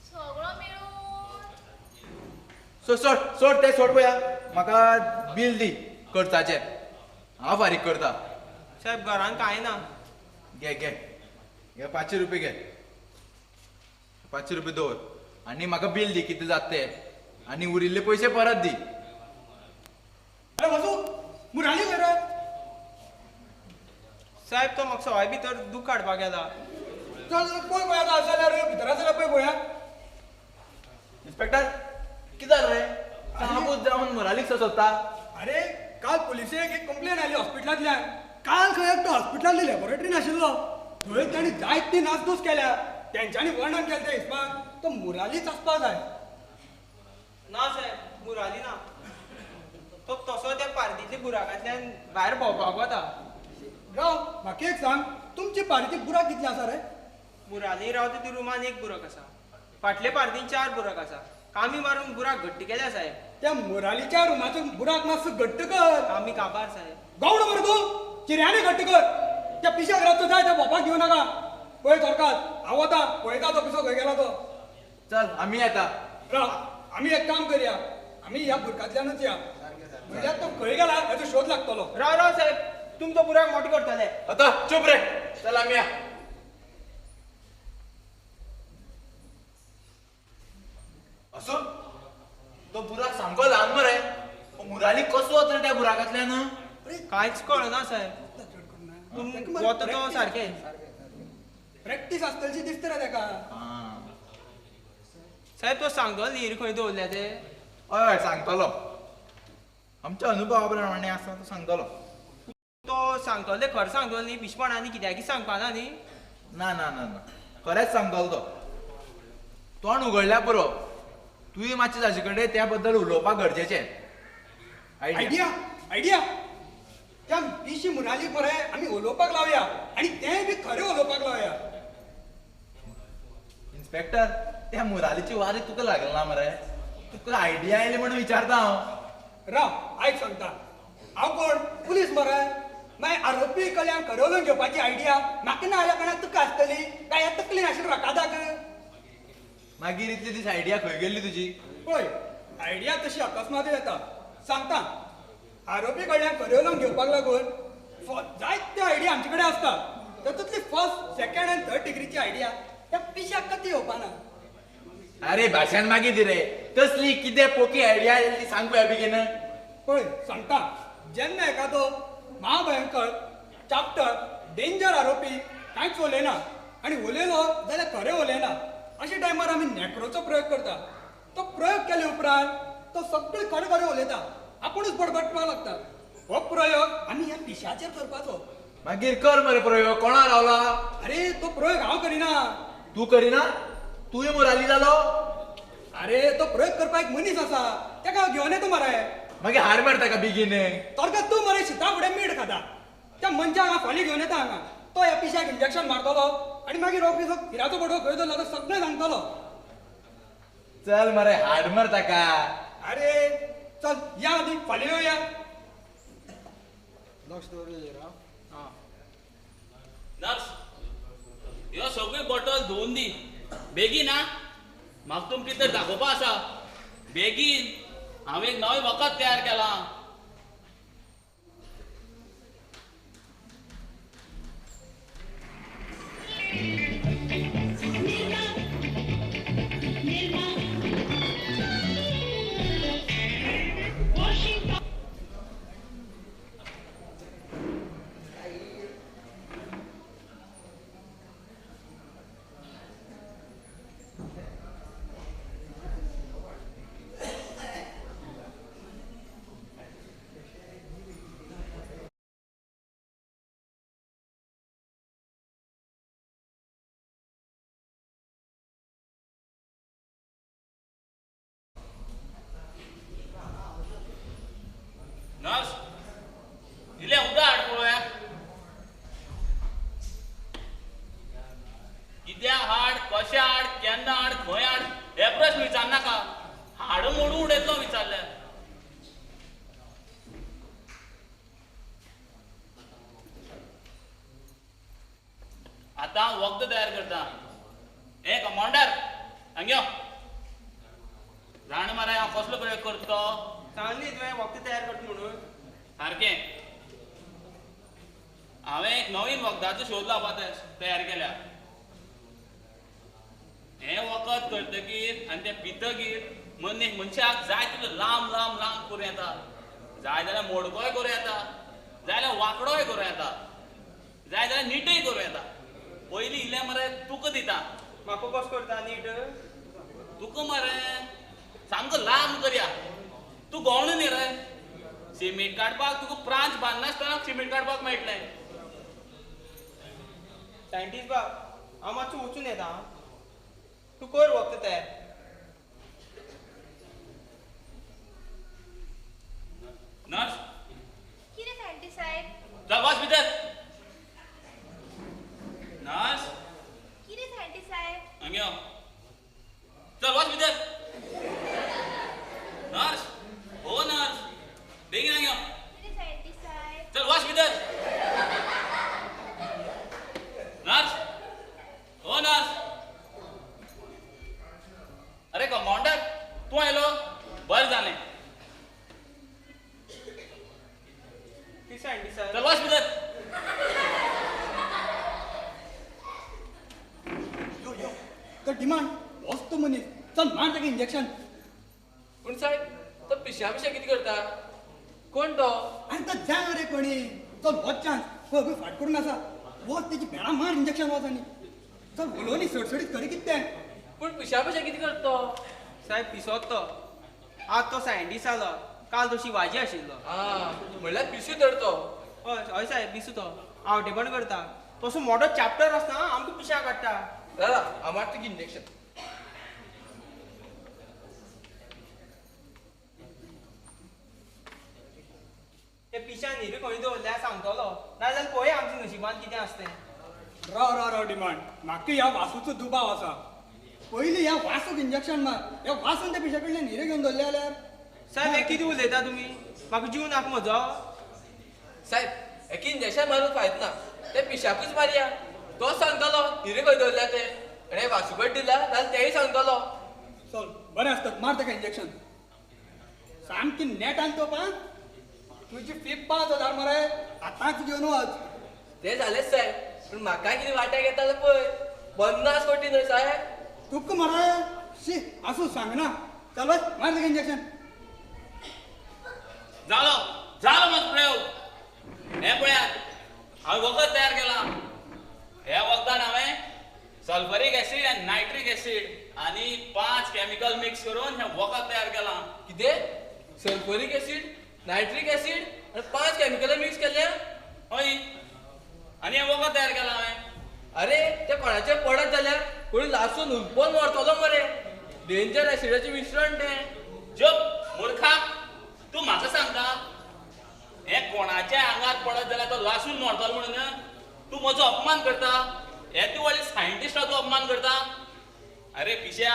सगळो मेळून सोड सोड ते सोड पळया, म्हाका बील दी खर्चाचें, हांव फारीक करता. साहेब घरान कांय ना. घे घे घे 500 रुपये घे, 500 रुपये दवर आनी म्हाका बील दी कितले जाता ते, आनी उरिल्ले पयशे परत दी. अरे वासू मुराली खंय रे? साहेब तो म्हाका सवाय भितर दूख काडपाक गेला. चल पळय पळय आतां आसा जाल्यार भितर आसा जाल्यार पळय पळया. इन्स्पेक्टर कितें जालें रे? सामकोच जावन मुरालीक सोदता. अरे काल पुलिसेक एक कंप्लेन आयली हॉस्पिटलांतल्यान. काल खंय एकटो हॉस्पिटलांतली लॅबोरेटरीन आशिल्लो, थंय ताणी जायती नासधूस केल्या. तेंच्यांनी वर्णन केलें त्या हिसपान तो मुरालीच आसपाक जाय. ना साहेब मुराली ना, तो तसो त्या पार्टीतल्या बुराकांतल्यान भायर भोंवपाक वता. राव म्हाका एक सांग, तुमची पार्टीक बुराक कितले आसा रे? मुराली रावता ती रुमान 1 बुराक आसा, फाटले पार्टीन 4 बुराक आसा. कामी मारून बुराक घट्ट केल्या साहेब. त्या मुरालीच्या रुमाचो बुराक मातसो घट्ट कर. आमी काबार साहेब. गावडो मरे तूं, चिऱ्याने घट्ट कर. त्या पिशाक रातचो जाय त्या भोंवपाक घेवं नाका. पळय सरकार हांव वता पळयता तो पिसो खंय गेला तो. चल आमी येता. राव आमी एक काम करया, आमी ह्या बुरकांतल्यानूच या, म्हणल्यार तो खंय गेला हेचो शोध लागतलो. राव राव साहेब, तुमचो बुराक मोठो करतले. आतां चूप रे, चल आमी या. असो तो बुराक सामको ल्हान मरे, मुराली कसो वता रे त्या बुराकांतल्यान? कांयच कळना साहेब. वता तो सारकें प्रॅक्टीस आसतली दिसता रे तेका. साहेब तो सांगतलो न्ही खंय दवरल्या ते? हय हय सांगतलो, आमच्या अनुभवा प्रमाणे आसा तो सांगतलो. तो सांगतलो ते खरें सांगतलो न्ही, पिशपणांनी कित्याकी सांगपाना न्ही? ना ना ना ना खरेंच सांगतलो तो. तोंड उगडल्या पुरो, तुवें मातशें ताजे कडेन त्या बद्दल उलोवपाक गरजेचें. आयडिया आयडिया त्या पिशी मुराली बरें आमी उलोवपाक लावया, आनी तें बी खरें उलोवपाक लावया. इन्स्पेक्टर त्या मुरालीची वारी तुका लागला ना मरे? तुका आयडिया आयली म्हणून विचारता हांव. राव आयक सांगता. हांव कोण पुलीस मरे? मागीर आरोपी कडल्यान करोवन घेवपाची आयडिया म्हाका ना जाल्यार कोणाक तुका आसतली काय ह्या तकली नाशिल्लो रकादाक? मागीर इतले दीस आयडिया खंय गेल्ली तुजी? पळय आयडिया तशी अकस्मात येता. सांगता, आरोपी कडल्यान करोवन घेवपाक लागून जायते आयडिया आमचे कडेन आसता. तातूंतली फर्स्ट सेकंड आनी थर्ड डिग्रीची आयडिया त्या पिशाक कती येवपाना. अरे भाशण मागीर दी रे, कसली कितें पोकी आयडिया ती सांग पळय बेगीन. पळय सांगता, जेन्ना एखादो महाभयंकर चाप्टर डेंजर आरोपी कांयच उलयना आनी उलयलो जाल्यार खरें उलयना, अशा टायमार आमी नॅक्रोचो प्रयोग करता. तो प्रयोग केले उपरांत तो सगळें खरें खरें उलयता, आपुणूच बडबडपाक लागता. हो प्रयोग आमी ह्या पिशाचेर करपाचो. मागीर कर मरे प्रयोग. कोणा रावला? अरे तो प्रयोग हांव करिना. तूं करिना? तूंय मुराली जालो? अरे तो प्रयोग करपाक एक मनीस आसा, ताका हांव घेवन येता मरे. मागीर हाड मरे ताका बेगीन. तर तूं मरे शिता फुडें मीठ खाता. त्या मनशाक हांव फाल्यां घेवन येता हांगा, तो ह्या पिशाक इंजेक्शन मारतलो आनी मागीर हो पिसो हिराचो बटवो खंय दवरला तो सगळें सांगतलो. चल मरे हाड मरे ताका. अरे चल या आदी फाल्यां येवया. लक्ष दवर. हां नर्स, ह्यो सगळ्यो बॉटल धुवन दी बेगीन. आं, म्हाका तुमकां कितें दाखोवपा आसा. बेगीन, हांवें एक नवें वखद तयार केलां. नर्स, इल्लें उदक हाड पळोवया. कित्याक हाड, कशें हाड, केन्ना हाड, खंय हाड हे प्रश्न विचारनाका. हाड मोडून उडयतलो विचारल्यार. आतां हांव वखद तयार करता. ए कमांडर, हांगा यो. जाण मरे हांव कसलो प्रयोग करता तो? सांगली तुवें वखद तयार करता म्हणून. सारकें, हांवें एक नवीन वखदाचो शोध लावपा तयार केल्या. हें वखद करतकीर आनी तें पितकीर मनशाक जाय तितलो लांब लांब लांब करूं येता. जाय जाल्यार मोडकोय करूं येता, जाय जाल्यार वांकडोय करूं येता, जाय जाल्यार नीटय करूं येता. पयलीं इल्लें मरे तुका दिता. म्हाका कसो करता नीट? तुका मरे सामको लांब करया. तूं गवण न्ही रे, सिमीट काडपाक तुका प्रांच बांदनासतना सिमीट काडपाक मेळटलें. सायंटिस्ट बाब, हांव मातसो वचून येता. तूं कर वखद तयार. नर्स, कितें सायंटिस्ट साहेब? चल वच भितर. नर्स, कितें सायंटिस्ट साहेब? हांगा यो. चल वच भितर. नर्स, हो नर्स, बेगीन हांगा यो. कितें सायंटिस्ट साहेब? चल वच भितर. नर्स, हो नर्स. अरे कंपाउंडर, तूं आयलो, बरें जालें. कितें सायंटिस्ट साहेब? चल वच भितर. यो यो, तो डिमांड होच तो मनीस. चल मार ताका इंजेक्शन. पूण साहेब, तो पिश्या पिश्या कितें करता? कोण तो? आनी तो जाय रे कोणी. चल होच चान्स. पळय फाट करून आसा. वच तेची भेणां मार इंजेक्शन वच. आनी चल उलोवनी सडसडीत खरें कितें तें. पूण पिश्या पिश्या कितें करता तो? साहेब पिसोत तो. आज तो सायंटिस्ट जालो, काल तो शिवाजी आशिल्लो. आं, म्हणल्यार पिसू तर तो. हय हय साहेब, पिसू तो. आवटेपण करता. तसो मोठो चॅप्टर आसता आमकां पिश्या काडटा. दादा, हांव मारता तुका इंजेक्शन. ते पिश्यान न्ही खंय दवरल्या सांगतलो, नाजाल्यार पळय आमच्या नशिबान कितें आसता तें. राव राव राव डिमांड, म्हाका ह्या वासूचो दुबाव आसा. पयलीं ह्या वासूक इंजेक्शन मार. ह्या वासून त्या पिश्या कडल्यान हिरे घेवन दवरले जाल्यार. साहेब हे कितें उलयता तुमी? म्हाका जीव नाका म्हजो. साहेब हेका इंजेक्शन मारून फायदो ना, ते पिशाकूच मारया. तोच सांगतलो हिरे खंय दवरल्या ते, आनी वासू कडेन दिला जाल्यार तेय सांगतलो. चल बरें आसता, मार ताका इंजेक्शन सामकी नेटान तो. तुजी फी 5000 मरे, आतांच घेवन वच. ते जालेच साहेब, पूण म्हाका कितें वाट्याक येता पळय 50 कोटी न्हय साहेब. तुका मरे शी आसूं सांगना. चल वच मार ताका इंजेक्शन. जालो जालो म्हजो प्रयोग. हें पळयात हांवें वखद तयार केलां. ह्या वखदान हांवें सल्फरीक एसीड आनी नायट्रीक एसीड आनी 5 केमिकल मिक्स करून हें वखद तयार केलां. कितें? सल्फरीक एसीड, नायट्रीक एसीड आनी 5 केमिकलां मिक्स केल्या? हय, आनी हें वखद तयार केलां हांवें. अरे ते कोणाचेर पडत जाल्यार कोणी लासून हुलपोन मरतलो मरे. डेंजर एसिडाचें मिश्रण तें. जप मुर्खा, तूं म्हाका सांगता हें कोणाच्या आंगार पडत जाल्यार तो लासून मरतलो म्हणून? तूं म्हजो अपमान करता. हे तूं व्हडले सायंटिस्टाचो अपमान करता. अरे पिश्या,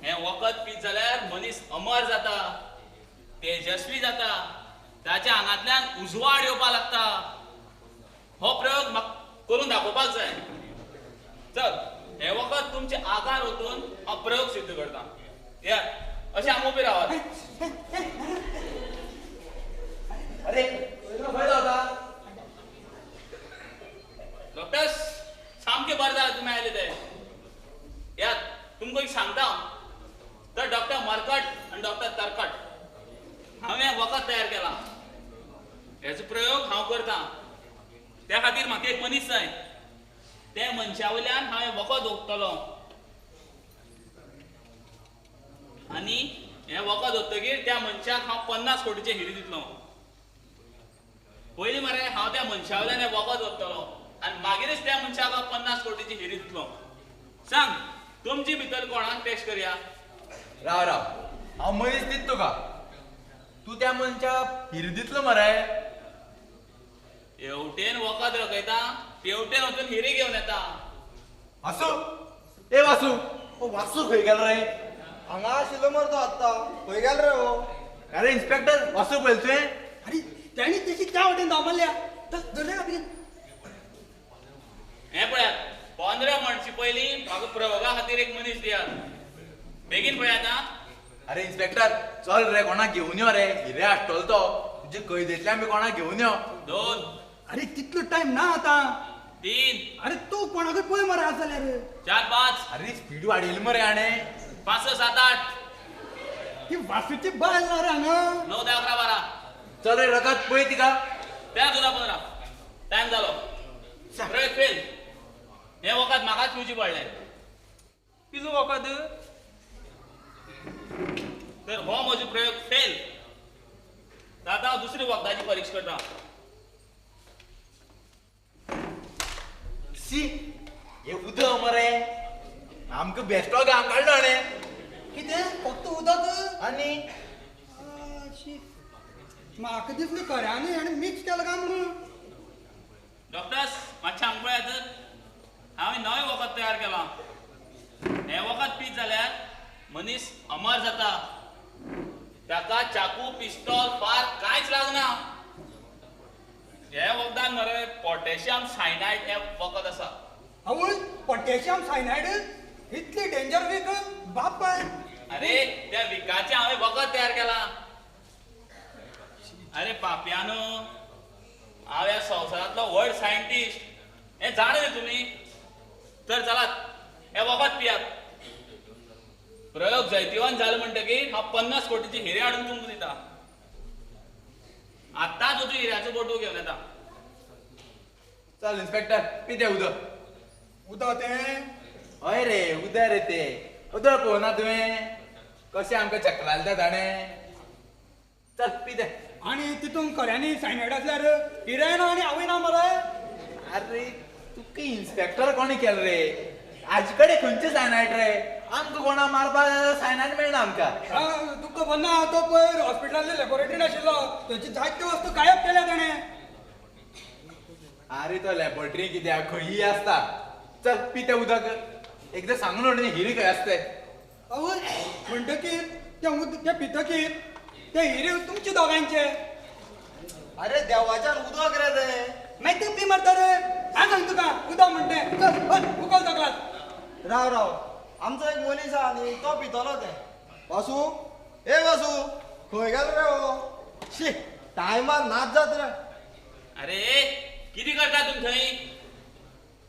हें वखद पीत जाल्यार मनीस अमर जाता, तेजस्वी जाता, ताच्या आंगांतल्यान उजवाड येवपाक लागता. हो प्रयोग म्हाका करून दाखोवपाक जाय. चल हें वखद तुमच्या आंगार वचून हांव प्रयोग सिद्ध करता. या अशें हांगा उबे रावात. अरे खंय धांवता? डॉक्टर्स सामकें बरें जालें तुमी आयले ते. यात तुमकां एक सांगता हांव. तर डॉक्टर मरकट आनी डॉक्टर तरकट, हांवें वखद तयार केलां. हेचो प्रयोग हांव करता. त्या खातीर म्हाका एक मनीस जाय. त्या मनशा वयल्यान हांव हें वखद ओंकतलो आनी हें वखद ओंकतकीर त्या मनशाक हांव 50 कोटीचे हिरे दितलो. पयलीं मरे हांव त्या मनशा वयल्यान हें वखद ओंकतलो आनी मागीरच त्या मनशाक हांव 50 कोटीची हिरे दितलो. सांग तुमचे भितर कोणाक टेस्ट करया? राव राव, हांव मनीस दित तुका. तूं त्या मनशाक हिरे दितलो मरे? हेवटेन वखद रकयता, तेवटेन वचून हिरे घेवन येता. वासू, ए वासू, ओ वासू खंय गेलो रे? हांगा आशिल्लो मरे तो आत्तां, खंय गेलो रे हो? अरे इन्स्पेक्टर, वासू पळयलो तुवें? अरे तेणी तशी त्या वटेन धांव मारल्या. धरले का बेगीन. हें पळयात 15 म्हणचे पयलीं म्हाका प्रयोगा खातीर एक मनीस दियात. बेगीन पळयात. आं अरे इन्स्पेक्टर चल रे, कोणाक घेवन यो रे, हिरे हाडटलो तो. तुजे कैदेंतल्यान बी कोणाक घेवन यो. 2. अरे तितलो टायम ना आतां. 3. अरे तूं कोणाकूय पळय मरे आसा जाल्यार. 4 5. अरे स्पीड वाडयली मरे हाणें. 5 6 7 8. ती वासूची बायल ना रे हांगा. 9 10 11 12. चल रे रगत पळय तिका. 13 14 15. टायम जालो. प्रयोग फेल. हें वखद म्हाकाच पिवचें पडलें. पिलो वखद? तर हो म्हजो प्रयोग फेल. आतां हांव दुसरी वखदाची परीक्षा करता. सी हे उदक मरे, आमकां बेश्टो घाम काडलो हाणें. कितें फक्त उदक? आनी म्हाका दिसलें खऱ्यांनी हाणें मिक्स केलां काय म्हणून. डॉक्टर्स मातशें हांगा पळयात. हांवें नवें वखद तयार केलां. हें वखद पीत जाल्यार मनीस अमर जाता. ताका चाकू पिस्तॉल फार कांयच लागना. हे वखदान मरे पोटॅशियम सायनायड हें वखद आसा. आवय, पोटॅशियम सायनायड इतली डेंजर वीक बापाय. अरे त्या विकाचें हांवें वखद तयार केलां. अरे पापयानो, हांव ह्या संवसारांतलो व्हड सायंटिस्ट हें जाणा न्ही तुमी. तर चलात हें वखद पियात. प्रयोग जैतिवंत जालो म्हणटकीर हांव 50 कोटीची हिरे हाडून तुमकां दिता. आत्तांच वचून हिऱ्याचो बोटू घेवन येता. चल इन्स्पेक्टर, पी तें उदक. उदक तें? हय रे उदक रे तें. उदक पळोवना तुवें कशें आमकां चक्रालता ताणें. चल पी तें. आनी तितून खऱ्यांनी सायनायड आसल्यार हिरे ना आनी आवय ना मरे. अरे तुका इन्स्पेक्टर कोणें केलें रे? हाजे कडेन खंयचें सायनायड रे? आमकां कोणा मारपाक जाल्यार सायनायड मेळना आमकां. तुका खबर ना, तो पयर हॉस्पिटलांतले लॅबोरेटरीन आशिल्लो, थंयची जायत्यो वस्तू गायब केल्या ताणें. अरे तो लॅबोरेटरी कित्याक खंयी आसता. चल पी तें उदक. एकदां सांगून उडय हिरे खंय आसता. आवय, म्हणटकीर तें उदक तें पितकीर ते हिरे तुमचे दोगांचे. अरे देवाच्यान उदक रे ते. मागीर ते पी मारता रे. हांव सांग तुका उदक म्हणटे. चल उकल तो ग्लास. राव राव, आमचो एक मनीस आहा न्ही, तो पितलो ते. वासू, ए वासू, खंय गेलो रे हो? शी, टायमार नाच जात रे. अरे कितें करता तुमी थंय?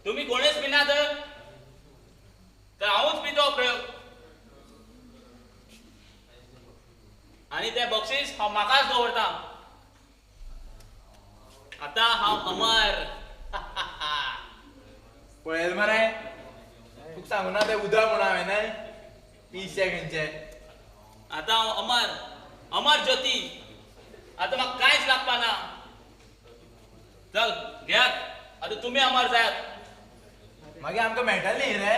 तुमी कोणूच पिनात तर हांवूच पितो प्रयोग. आनी ते बक्षीस हांव म्हाकाच दवरता. आतां हांव अमर. पळयल मरे, तुका सांगू ना ते उदक म्हणून हांवें पिशे खंयचे. आतां हांव अमर, अमर ज्योती. आतां म्हाका कांयच लागपा ना. चल घेयात, आतां तुमी अमर जायात. मागीर आमकां मेळटलें न्ही रे.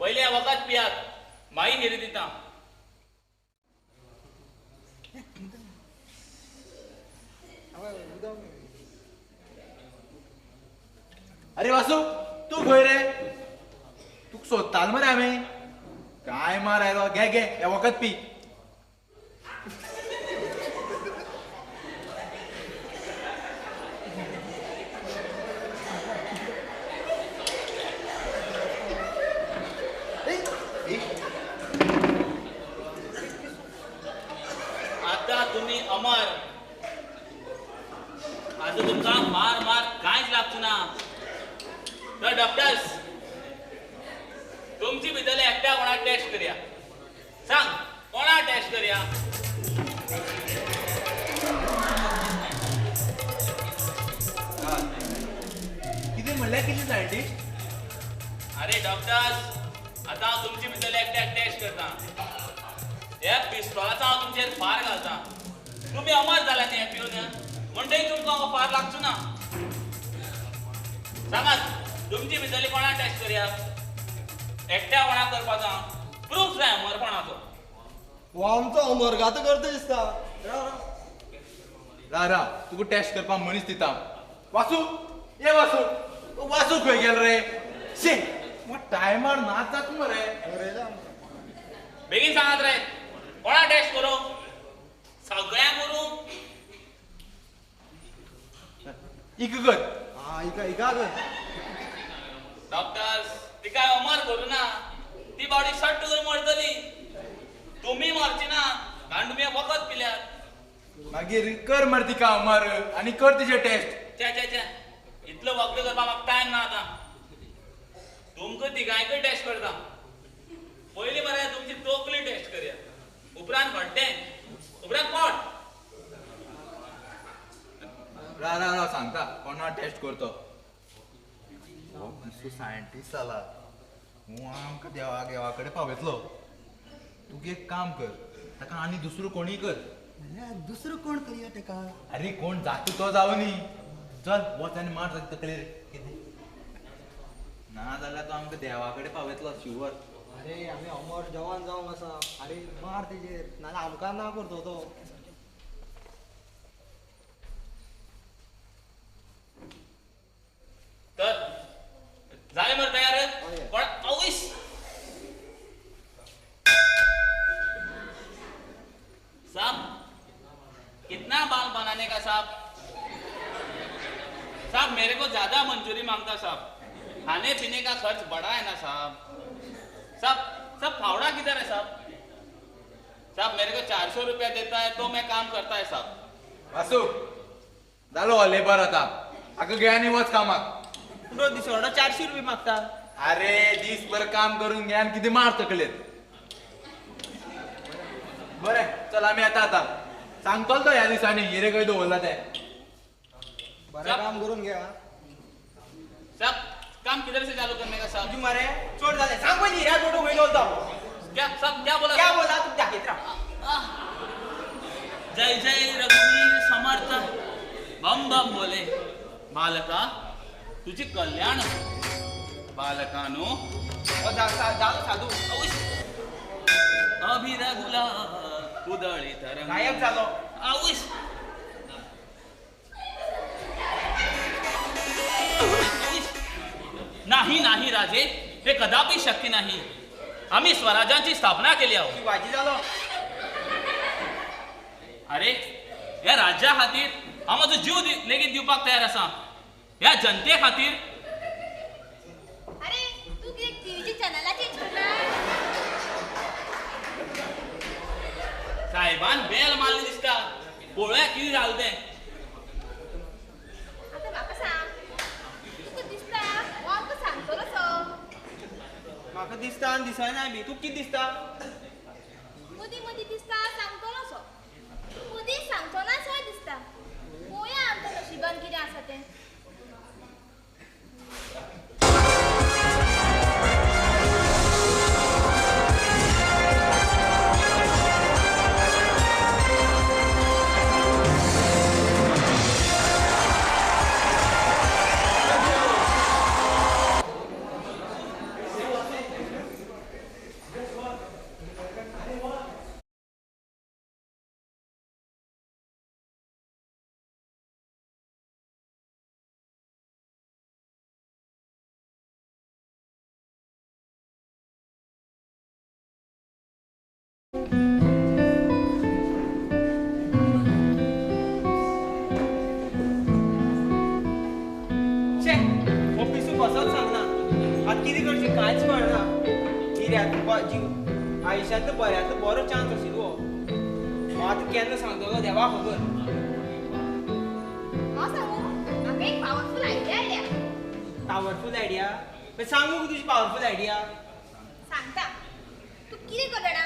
पयलीं हें वखद पियात, मागीर हिरे दिता. अरे वासू, तूं खंय रे? तुका सोदतालो मरे आमी. काय मार आयलो. घे घे हें वखद पी. आतां तुमी अमर. आतां तुमकां मार मार कांयच लागचो ना. तर डॉक्टर्स, तुमची भितरले एकट्या कोणाक टेस्ट करया. सांग कोणा टेस्ट करया? कितें म्हणल्यार कितें सायंटिस्ट? अरे डॉक्टर्स, आतां हांव तुमचे भितरले एकट्याक टेस्ट करता. ह्या पिस्तोलाचो हांव तुमचेर फार घालता. तुमी अमर जाल्या न्ही हें पिवन, म्हणटकीर तुमकां हो फार लागचो ना. सांगात तुमची भितरली कोणा टेस्ट करया? एकट्या कोणाक करपाचो प्रूफ जाय अमरपणाचो. हो आमचो अमरगात करता दिसता. राव राव, तुका टेस्ट करपाक मनीस दिता. वासू, ये वासू. वासू खंय गेलो रे? शी, टायमार नाच जाता मरे. बेगीन सांगात रे, कोणा टेस्ट करूं? सगळ्यांक करूं? इक कर. हा, इका इका कर. डॉक्टर्स, तिका अमर करूं ना, ती बावडी सट्ट करून मरतली. तुमी मरची ना कारण तुमी वखद पिल्यात. मागीर कर मरे तिका अमर आनी कर तिचे टेस्ट. च्या च्या च्या, इतलो वखद करपाक म्हाका टायम ना. आतां तुमकां तिगांयकय टेस्ट करता. पयलीं मरे तुमची तकली टेस्ट करया, उपरांत हड्डें, उपरांत पोट. राव राव राव, सांगता कोणा टेस्ट करतो. हो पिसो सायंटिस्ट जाला, हो आमकां देवा देवा कडेन पावयतलो. तूं एक काम कर, ताका आनी दुसरो कोणीय कर. दुसरो कोण करया ताका? अरे कोण जाता तो जावं न्ही. चल वच आनी मार ताका तकलेर. कितें ना जाल्यार तो आमकां देवा कडेन पावयतलो शुवर. अरे आमी अमर जवान जावंक आसा. अरे मार तेजेर, नाजाल्यार आमकां ना करतो तो. तर जालें मरे तयार? कोण आवयस. साहब कितना बाल बनाने का साहब? साहब मेरे को ज्यादा मंजूरी मांगता साहब. खाने पीने का खर्च बड़ा है ना साहब. साहब साहब फावड़ा किधर है साहब? साहब मेरे को 400 रुपया देता है तो मैं काम करता है साहब. वासू, जालो लेबर आतां. आगो घे आनी वच कामाक. पूण दिसवडो 400 रुपये मागता. अरे दीसभर काम करून घे आनी कितें मार तकलेर. बरें चल आमी येता आतां. सांगतलो तो ह्या दिसांनी हिरे खंय दवरला ते. बरें काम करून घे. साहब काम किधर से चालू करने का साहब? तुझे मरे चोर झाले. सांग पहिले हिरा फोटो खंय दवरता. क्या साहब क्या बोला? क्या बोला तू दाखयत राव. जय जय रघुवीर समर्थ. बम बम बोले बालका तुझे कल्याण. बालकानो जालो साधू अभिरघुला उदळी तरंग गायब झालो. आवयस. नाही नाही राजे, हे कदापि शक्य नाही. आम्ही स्वराज्याची स्थापना केली आहोत. शिवाजी झालो. अरे ह्या राज्या खातीर हांव म्हजो जीव लेगीत दिवपाक तयार आसा, ह्या जनते खातीर. अरे तूं कितें टीव्हीच्या चॅनला चेंज करना? साहेबान बेल मारली दिसता, पळोवया कितें जालें तें. आतां म्हाका सांग, तुका दिसता हो आमकां सांगतलो सो? म्हाका दिसता आनी दिसना बी. तुका कितें दिसता? मदीं मदीं दिसता सांगतलो सो, मदीं सांगचो ना सो दिसता. पळोवया आमच्या नशिबान कितें आसा तें. कसोच सांगना आतां कितें करचें कांयच कळना. हिऱ्याचो जीव आयुश्यांतलो बऱ्यांतलो बरो चान्स आशिल्लो हो, आतां केन्ना सांगतलो देवा खबर. हांव सांगू, म्हाका एक पावरफूल आयडिया आयल्या. Powerful idea? सांग मगो तुजी पावरफूल आयडिया. सांगता. तूं कितें कर जाणा,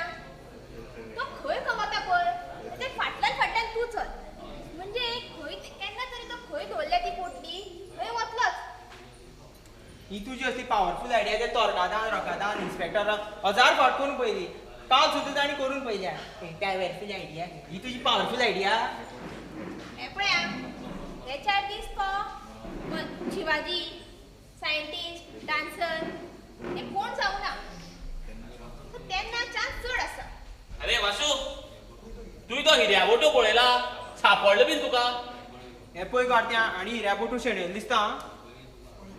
तो खंय कमता पळय तेच्या फाटल्यान फाटल्यान तूं चल, म्हणजे खंय केन्ना तरी तो खंय दवरल्या ती पोटली थंय वतलोच. ही तुजी असली पावरफूल आयडिया ते तोरकादान रकादान इन्स्पेक्टरान हजार फावट करून पळयली, काल सुद्दां तांणी करून पळयल्या. पावरफूल आयडिया ही तुजी पावरफूल आयडिया. हें पळया, हे 4 दीस तो शिवाजी सायंटिस्ट डान्सर हे कोण जावं ना, तेन्ना चान्स चड आसा. अरे वासू, तुवें तो हिऱ्या बोटो पळयला, सापडलो बीन तुका? हें पळय कार्त्या, आनी हिऱ्या बोटो शेणयलो दिसता.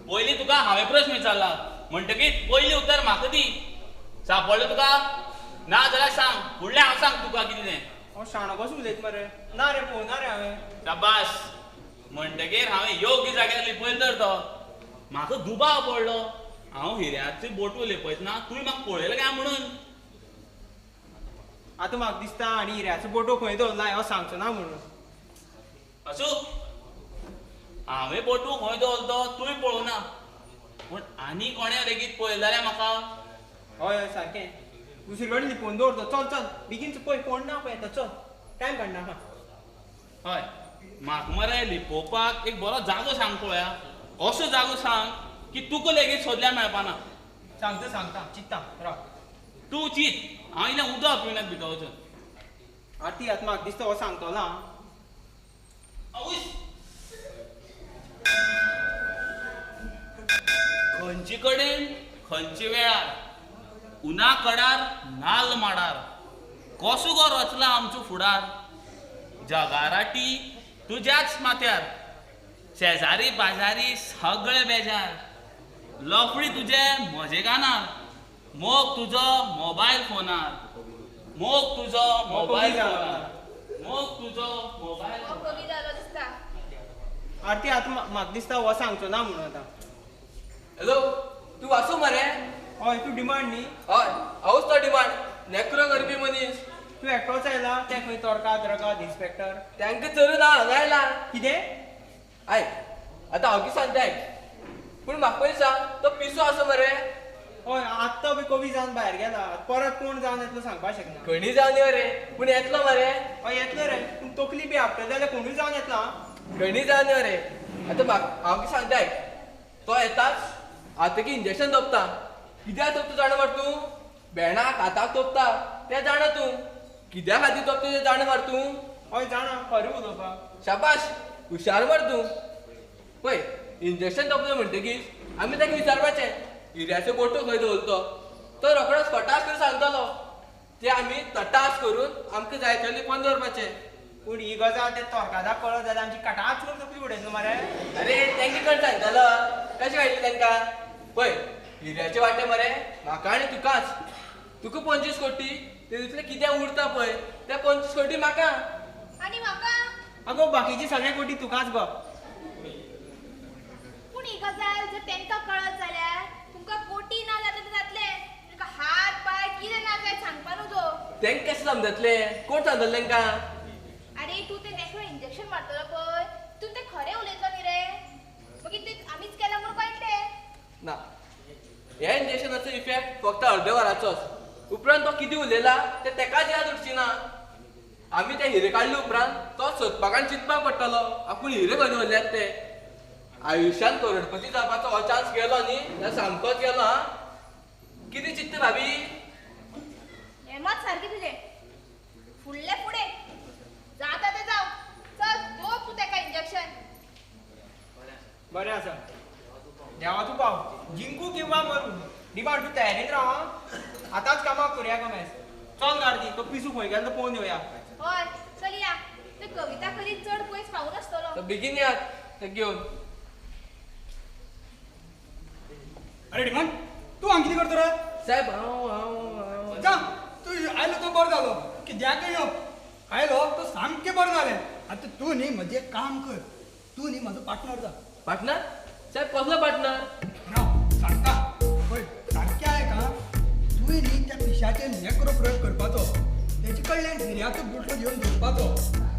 पयलीं तुका हांवें प्रश्न विचारला म्हणटकीच पयलीं उत्तर म्हाका दी. सापडलो तुका ना जाल्यार सांग, फुडलें हांव सांग तुका कितें तें. हांव शाणो कसो उलयता मरे? ना रे, पळोवना रे हांवें. शाबास, म्हणटकीर हांवें योग्य जाग्यार लिपयलो तर तो. म्हाका दुबाव पडलो, हांव हिऱ्याची बोटू लिपयतना तुवें म्हाका पळयलें काय म्हणून. आतां म्हाका दिसता आनी हिऱ्याचो बोटो खंय दवरला हांव सांगचो ना म्हणून. आसूं, हांवें बोटू खंय दवरलो तो तुवें पळोवना, पूण आनी कोणें लेगीत पळयलें जाल्यार म्हाका. हय हय सारकें, दुसरे कडेन लिपोवन दवरतो. चल चल बेगीन पळय, कोण ना पळय आतां, चल टायम काडनाका. हय, म्हाका मरे लिपोवपाक एक बरो जागो सांग पळोवया, असो जागो सांग की तुका लेगीत सोदल्यार मेळपाना. सांगता सांगता, चित्ता राव. तूं चीत, हांव इल्लें उदक पिवनात भितर वचून. आरती आतां म्हाका दिसता हो सांगतलो. आवूस, खंयचे कडेन खंयचे वेळार उना कडार नाल्ल माडार कसो गो रचला आमचो फुडार, जगाराटी तुज्याच माथ्यार, शेजारी बाजारी सगळे बेजार, लफडी तुजे म्हजे कानार, मोग तुजो मोबायल फोनार, मोग तुजो मोबायल फोनार, मोग तुजो मोबायल. कवी जालो दिसता. आरती आतां म्हाका दिसता हो सांगचो ना म्हणून आतां. हॅलो, तूं वासू मरे? हय, तूं डिमांड न्ही? हय, हांवूच तो डिमांड, नेकरो करपी मनीस. तूं एकटोच आयला? ते खंय तोरकाद रकाद इन्स्पेक्टर तांकां चलून हांव हांगा आयला. कितें? आयक आतां हांव कितें सांगता आयक, पूण म्हाका पयलीं सांग, तो पिसो आसा मरे? हय, आत्तां बी कवी जावन भायर गेला, परत कोण जावन येतलो सांगपाक शकना. खणी जावन यो रे, पूण येतलो मरे? हय येतलो रे, पूण तकली बी आपटली जाल्यार कोणूय जावन येतलो. खणी जावन यो रे. आतां म्हाका हांव कितें सांगता आयक, तो येताच आतां की इंजेक्शन तोपता. कित्याक तोपता जाणा मरे तूं? भेंडाक हाताक तोपता तें जाणा तूं. कित्या खातीर तोपता तें जाणा मरे तूं? हय जाणा, खरें उलोवपाक. शाबाश, हुशार मरे तूं. पळय, इंजेक्शन तोपलें म्हणटकीच आमी ताका विचारपाचें हिऱ्याचो बोटो खंय दवरलो, तो रोखडोच फटास करून सांगतलो. ते आमी तटास करून आमकां जाय थंय लिपोवन दवरपाचें. पूण ही गजाल ते तोरकादाक कळत जाल्यार आमची कटाच करून तकली उडयतलो मरे. अरे तांकां कोण सांगतलो, कशें कळटलें तांकां? पळय, हिऱ्याचे वांटे मरे म्हाका आनी तुकाच. तुका 25 कोटी, तितूंतलें कितें उरता पळय ते 25 कोटी म्हाका. आनी म्हाका? अगो बाकीची सगळे कोटी तुकाच गो. पूण ही गजाल जर तेंकां कळत जाल्यार तुमकां कोटी ना जाता ते जातले. तुका हात पांय कितें ना जाय सांगपा न्हू तो. तेंकां कशें समजतलें? कोण सांगतलें तेंकां? आरे तूं तें नेक्रो इंजेक्शन मारतलो पळय, तूं तें खरें उलयतलो न्ही रे? मागीर तें आमीच केलां म्हणून कळटलें. ना, ह्या इंजेक्शनाचो इफेक्ट फक्त अर्द्या वराचोच. उपरांत तो कितें उलयला तें तेकाच याद उरची ना. आमी ते हिरे काडले उपरांत तो सोदपाक आनी चिंतपाक पडटलो आपूण हिरे खंय दवरल्यात ते. आयुश्यान करोडपती जावपाचो हो चान्स गेलो न्ही, जाल्यार सामकोच गेलो. हा कितें चिंतता भाभी? हें मात सारकें तुजें. फुडलें फुडें जाता तें जावं. चल दवर तूं तेका इंजेक्शन. बरें आसा, देवा तूं पाव. जिंकू किंवा मरू, डिमांड तूं तयारेन राव. आतांच कामाक करुया कमेस. चल गार्दी, तो पिसू खंय गेलो तो पळोवन येवया. हय चल या. ते कविता करीत चड पयस पावूं नासतलो. बेगीन यात ते घेवन. अरे डिमांड, तूं हांगा कितें करता रे? साहेब हांव हांव जा, तूं आयलो तो बरो जालो. कित्याकय यो, आयलो तो सामकें बरें जालें. आतां तूं न्ही म्हजें काम कर, तूं न्ही म्हजो पार्टनर जा. पार्टनर? साहेब कसलो पार्टनर? राव सांगता. पळय सारकें आयक आं, तुवें न्ही त्या पिशाचेर नेक्रो प्रयोग करपाचो, तेजे कडल्यान हिऱ्याचो बुटलो घेवन दवरपाचो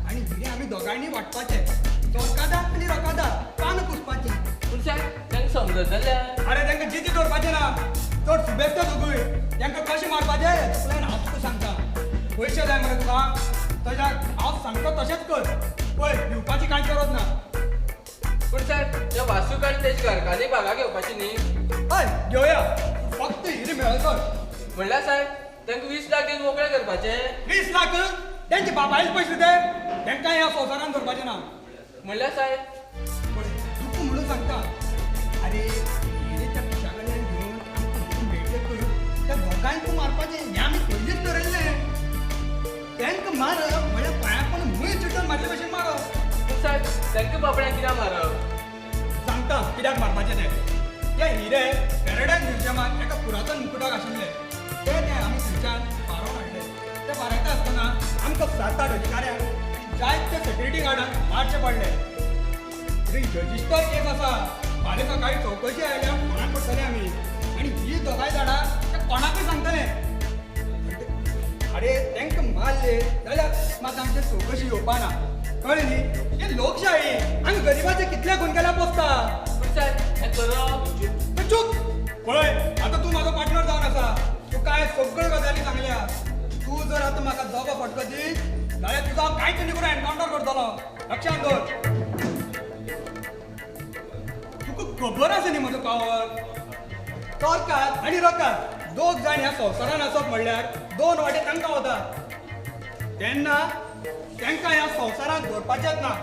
आनी हिरे आमी दोगांयनी वांटपाचे. चोरकादार आनी रोकादार कान पुसपाची. पूण साहेब तांकां समजत जाल्यार? अरे तांकां जिती दवरपाचें ना, चड सुबेस्ता दोगूय. तांकां कशें मारपाचें प्लॅन हांव तुका सांगता. पयशे जाय मरे तुका? तशें हांव सांगता तशेंच कर. पळय दिवपाची कांय गरज ना. पूण साहेब त्या वासूक आनी तेजे घरकान्नीक भागा घेवपाची न्ही? हय घेवया, फक्त हिरे मेळसर. म्हणल्यार साहेब तांकां 20 लाख दिवन मोकळे करपाचे? 20 लाख? तेंचे बापायच पयशे ते, तांकां ह्या संवसारान दवरपाचें ना. म्हणल्यार साहेब तुका म्हणून सांगता, अरे हिरे त्या पिशा कडल्यान घेवन आमकां मेळटे करून त्या दोगांयक मारपाचें हें आमी पयलींच ठरयल्लें. तांकां मारप म्हणल्यार पांया पण मूय चिटून मारले भशेन मारप. पूण साहेब तांकां बाबड्यांक कित्याक मारप? सांगता कित्याक मारपाचें तें. ते हिरे पॅराडायज म्युझियमांत एका पुरातन मुकुटाक आशिल्ले, ते ते आमी थंयच्यान फारोवन हाडले. ते फारायता आसतना आमकां 7-8 अधिकाऱ्यांक आनी जायते सेक्युरिटी गार्डांक मारचे पडले. रजिस्टर केस आसा, फाल्यां सकाळीं चवकशी आयल्यार कोणाक पडटले आमी. आनी ही दोगांय जाणां ते कोणाकूय सांगतले. अरे तांकां मारले जाल्यार मात आमचे चवकशी येवपा ना, कळ्ळें न्ही? हे लोकशाही, आमी गरिबाचे कितले खून केल्यार पोसता. चूप पळय, आतां तूं म्हाजो पार्टनर जावन आसा, तुका हांवें सगळ्यो गजाली सांगल्या. तूं जर आतां म्हाका दबो फटको दीत जाल्यार तुजो हांव कांयच न्ही करून एनकावंटर करतलो. लक्षांत दवर. तुका खबर आसा न्ही म्हजो पावर? चोरकार आनी रकार दोग जाण ह्या संवसारान आसप म्हणल्यार दोन वाटे तांकां वतात, तेन्ना तांकां ह्या संवसारांत दवरपाचेंच ना.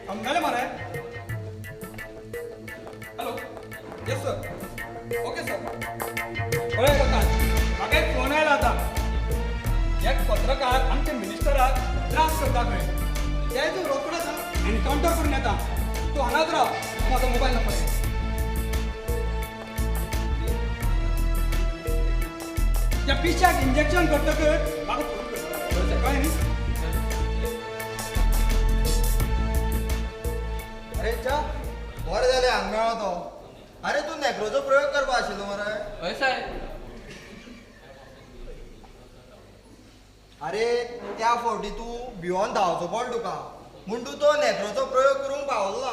समजलें मरे? Hello, yes sir, okay sir. पळय रकार, म्हाका एक फोन आयला आतां. एक पत्रकार आमच्या मिनिस्टराक त्रास करता खंय, ते तूं रोकडोच एनकावंटर करून येता. तूं हांगाच राव, म्हाजो मोबायल नंबर. त्या पिशाक इंजेक्शन करतकच म्हाका फोन कर, कळ्ळें न्ही? अरे च्या, बरें जालें हांगा मेळ्ळो तो. अरे तूं नेक्रोचो प्रयोग करपा आशिल्लो मरे? हय साहेब. अरे त्या फावटी तूं भिवन धांवचो पडलो तुका, म्हूण तूं तो नेक्रोचो प्रयोग करूंक पावलो ना.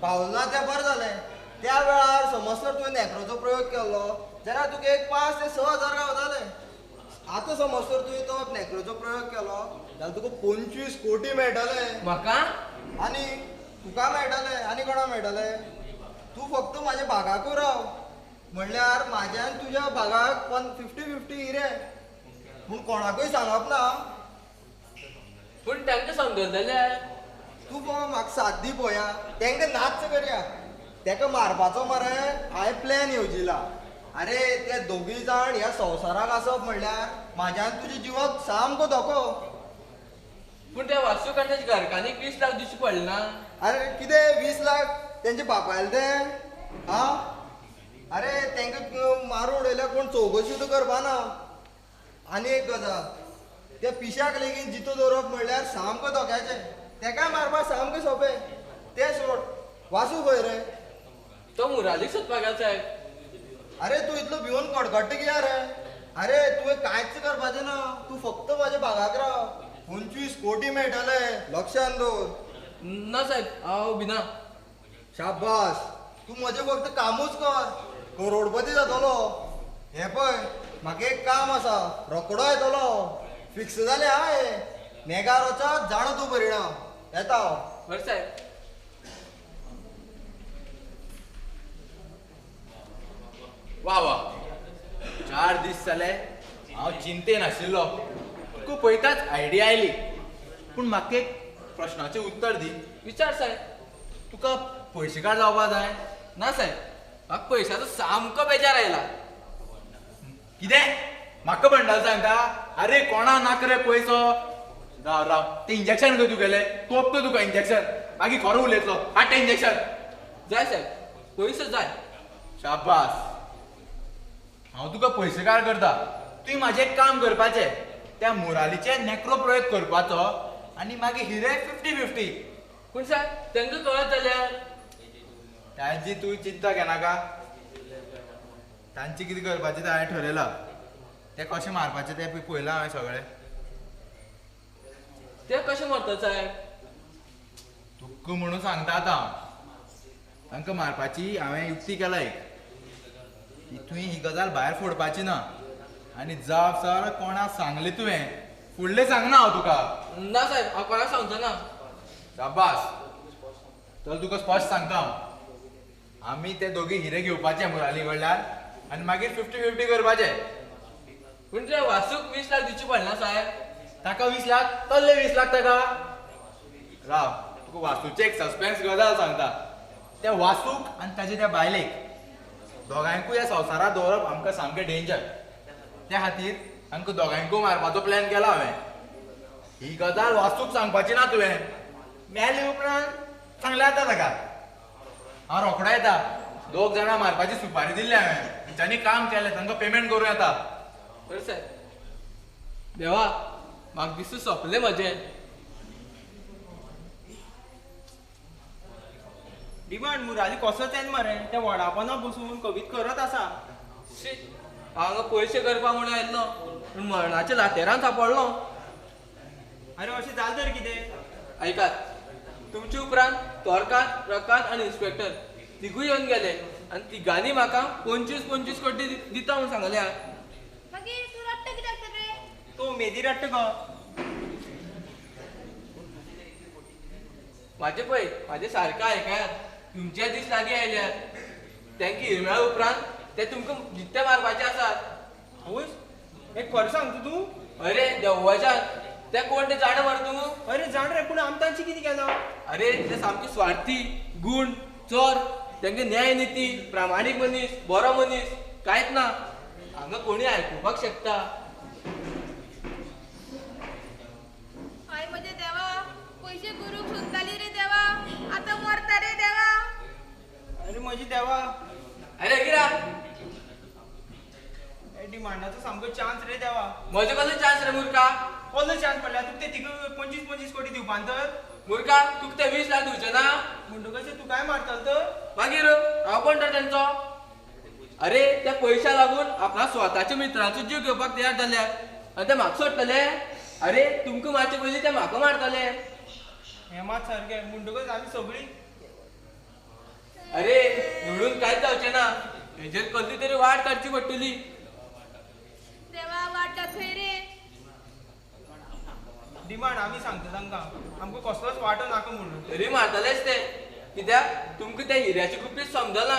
पावलो ना तें बरें जालें. त्या वेळार समज जर तुवें नेक्रोचो प्रयोग केल्लो जाल्यार तुका एक 5 ते 6 हजार गावताले. आतां समज जर तुवें तो नेक्रोचो प्रयोग केलो जाल्यार तुका 25 कोटी मेळटले. म्हाका? आनी तुका मेळटले आनी कोणाक मेळटले? तूं फक्त म्हाज्या भागाकूच राव, म्हणल्यार म्हाज्या आनी तुज्या भागाक 50-50 हिरे. पूण कोणाकूय सांगप ना. पूण तांकां समजत जाल्यार? तूं पळय म्हाका साथ दी पळोवया, तांकां नाच्च करया. ताका मारपाचो मरे हांवें प्लॅन येवजिला. अरे ते दोगूय जाण ह्या संवसाराक आसप म्हणल्यार म्हाज्या आनी तुज्या जिवाक सामको धोको. पूण त्या वासूक आनी ताच्या घरकान्नीक 20 लाख दिवचे पडले ना? अरे कितें 20 लाख तेंचे बापायले ते? आं, अरे तांकां मारून उडयल्यार कोण चवकशी सुद्दां करपाना. आनी एक गजाल, त्या पिशाक लेगीत जितो दवरप म्हणल्यार सामको धोक्याचें. तेकाय मारपाक सामकें सोंपें. तें सोड, वासू खंय रे? तो मुरालीक सोदपाक गेला साहेब. अरे तूं इतलो भिवन कडकडटा कित्याक रे? अरे तुवें कांयच करपाचें ना, तूं फक्त म्हाज्या भागाक राव. 25 कोटी मेळटले, लक्षान दवर. ना साहेब, हांव भिना. शाबास, तूं म्हजें फक्त कामूच कर, करोडपती जातलो. हें पळय, म्हाका एक काम आसा, रोकडो येतलो. फिक्स जालें हा हें. नेगार वचत जाणा तूं परिणाम. येता हांव. बरें साहेब. वा वा, 4 दीस जाले हांव चिंतेन आशिल्लो. तुका पळयताच आयडिया आयली. पूण म्हाका एक प्रश्नाचें उत्तर दी. विचार साहेब. तुका पयशेकार जावपा जाय? ना साहेब, म्हाका पयशाचो सामको बेजार आयला. कितें म्हाका बंडल सांगता? अरे कोणा नाका रे पयसो. राव राव, तें इंजेक्शन खंय तुगेलें? तोपतो तुका इंजेक्शन, मागीर खरो उलयतलो. हाड तें इंजेक्शन. जाय साहेब, पयसो जाय. शाबास, हांव तुका पयशेकार करता. तुवें म्हाजें एक काम करपाचें, त्या मुरालीचेर नेक्रो प्रयोग करपाचो आनी मागीर हिरे 50-50. पूण साहेब तांकां कळत जाल्यार? ताजी तूं चिंता घेनाका. तांची कितें करपाचें तें हांवें ठरयलां. तें कशें मारपाचें तें पळयलां हांवें सगळें. तें कशें मरता साहेब? तुका म्हणून सांगता आतां हांव. तांकां मारपाची हांवें युक्ती केला एक. तुवें ही गजाल भायर फोडपाची ना आनी जापसार कोणाक सांगलें तुवें फुडलें सांगना हांव तुका. ना साहेब, हांव कोणाक सांगचो ना. शाबास, चल तुका स्पश्ट सांगता हांव. आमी ते दोगी हिरे घेवपाचे मुराली कडल्यान आनी मागीर 50-50 करपाचे. पूण ते वासूक 20 लाख दिवचे पडना साहेब. ताका 20 लाख? तल्ले 20 लाख ताका. राव, तुका वासूचें एक सस्पेन्स गजाल सांगता. त्या वासूक आनी ताच्या त्या बायलेक दोगांयकूय ह्या संवसारांत दवरप आमकां सामकें डेंजर. त्या खातीर आमकां दोगांयकूय मारपाचो प्लॅन केला हांवें. ही गजाल वासूक सांगपाची ना तुवें. मेले उपरांत सांगल्यार जाता ताका. हांव रोकडो येता. 2 जाणां मारपाची सुपारी दिल्ली हांवें. तेंच्यांनी काम केलें, तांकां पेमेंट करूं येता. बरें साहेब. देवा, म्हाका दिसता सोंपलें म्हजें. डिमांड मुराली कसोच येना मरे, त्या वडापोना बसून कवीत करत आसा. शी, हांगा पयशे करपाक म्हणून आयिल्लो, पूण मरणाच्या लातेरान सांपडलो. अरे अशें जालें तर कितें? आयकात, तुमचे उपरांत तोरकात, प्रकाश आनी इन्स्पेक्टर तिगूय येवन गेले आनी तिगांनी म्हाका 25-25 कोटी दिता म्हणून सांगल्या. मागीर तूं रडटा कित्याक तर रे? तो उमेदी रडटा गो. म्हाजें पळय, म्हाजें सारकें आयकात. तुमचे दीस लागीं आयल्यात. तांकां हिरमेळ्या उपरांत ते तुमकां जित्ते मारपाचे आसात. आवयस, हें खरें सांगता तूं? अरे देवाच्यान, ते कोण ते जाणा मरे तूं? अरे जाण रे, पूण आमी तांची कितें केलां? अरे ते सामके स्वार्थी, गुण, चोर. तांकां न्याय निती, प्रामाणीक मनीस, बरो मनीस कांयच ना. हांगा कोणी आयकुपाक शकता. हाय म्हज्या देवा, पयशे करूंक सोदताली रे देवा, आतां मरता रे देवा. अरे म्हजी देवा. अरे गिरा, डिमांडाचो सामको चान्स रे देवा. म्हजो कसलो चान्स रे मुर्का? कसलो चान्स म्हणल्यार तुका ते तिगा 25-25 कोटी दिवपान तर? मुर्का, तुका ते 20 लाख दिवचे ना? म्हणटकच तूं काय मारतलो तर? मागीर हांव कोण तर तेंचो? अरे त्या पयशा लागून आपणा स्वताच्या मित्रांचो जीव घेवपाक तयार जाल्या आनी ते म्हाका सोडटले? अरे तुमकां मारचे पयलीं ते म्हाका मारतले. हें मात सारकें. म्हणटकच आमी सगळीं. अरे म्हणून कांयच जावचें ना. हेजेर कसली तरी वाट काडची पडटली. देवा, वाट दाखय रे. डिमांड आमी सांगता तांकां आमकां कसलोच वांटो नाका म्हणून. तरी मारतलेच ते. कित्याक तुमकां त्या हिऱ्याची गुपीत समजना.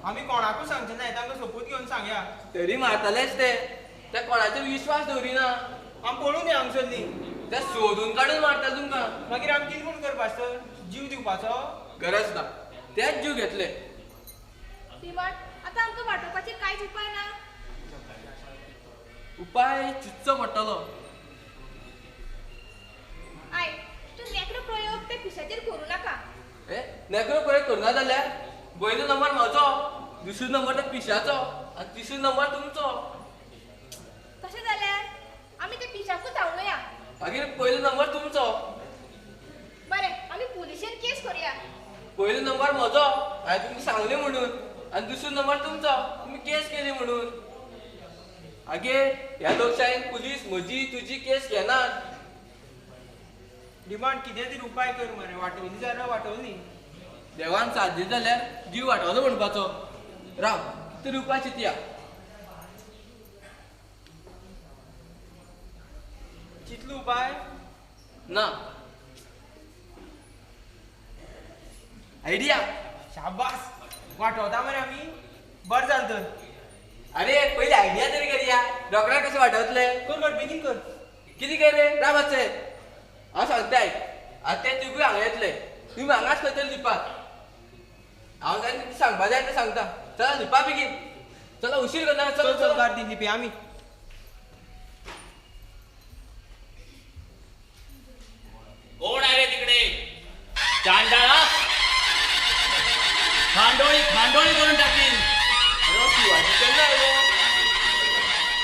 आमी कोणाकूच सांगचे ना, तांकां सोपूत घेवन सांगया. तरी मारतलेच ते. त्या कोणाचेर विश्वास दवरिना. आमी पळोवन या हांगसरली. ते सोदून काडून मारता तुमकां. मागीर आमी कितें म्हूण करपाचो तर? जीव दिवपाचो? गरज ना, तेच जीव घेतले. डिमांड, आतां आमकां वाटोवपाचे कांयच उपाय ना. उपाय चिंतचो पडटलो. आयक, तूं नेक्रो प्रयोग त्या पिशाचेर करूं नाका. ए नेक्रो प्रयोग करुना जाल्यार पयलो नंबर म्हजो, दुसरो नंबर त्या पिशाचो आनी तिसरो नंबर तुमचो. तशें जाल्यार आमी त्या पिशाक पुलिसाकूच सांगूया. मागीर पयलो नंबर तुमचो. बरें, आमी पुलिशेन केस करूया. पयलो नंबर म्हजो, हांवें तुमकां सांगलें म्हणून, आनी दुसरो नंबर तुमचो, तुमी केस केली म्हणून. आगे ह्या लोकशायेन पुलीस म्हजी तुजी केस घेनात. डिमांड कितें तरी उपाय कर मरे, वाटोवनी जाल्यार वाटोवनी. देवान साथ दिली जाल्यार जीव वाटवलो म्हणपाचो. राव तरी उपाय चिंतया. चिंतलो उपाय ना. आयडिया. शाबास, वाटवता मरे आमी. बरें जालें तर. अरे पयली आयडिया तरी करया, रोकड्याक कशें वाटवतले? कर कर, बेगीन कर. कितें कर रे, राव मातशें, हांव सांगता आयक. आतां ते तिगूय हांगा येतले, तुमी हांगाच खंय तरी लिपात. हांव तांकां सांगपा जाय तें सांगता. चला लिपा बेगीन, चला उशीर करना. चल चल गार्दी लिपया आमी. कोण आहे रे तिकडे? चांडाळा खांडोळी खांडोळी करून टाकीन.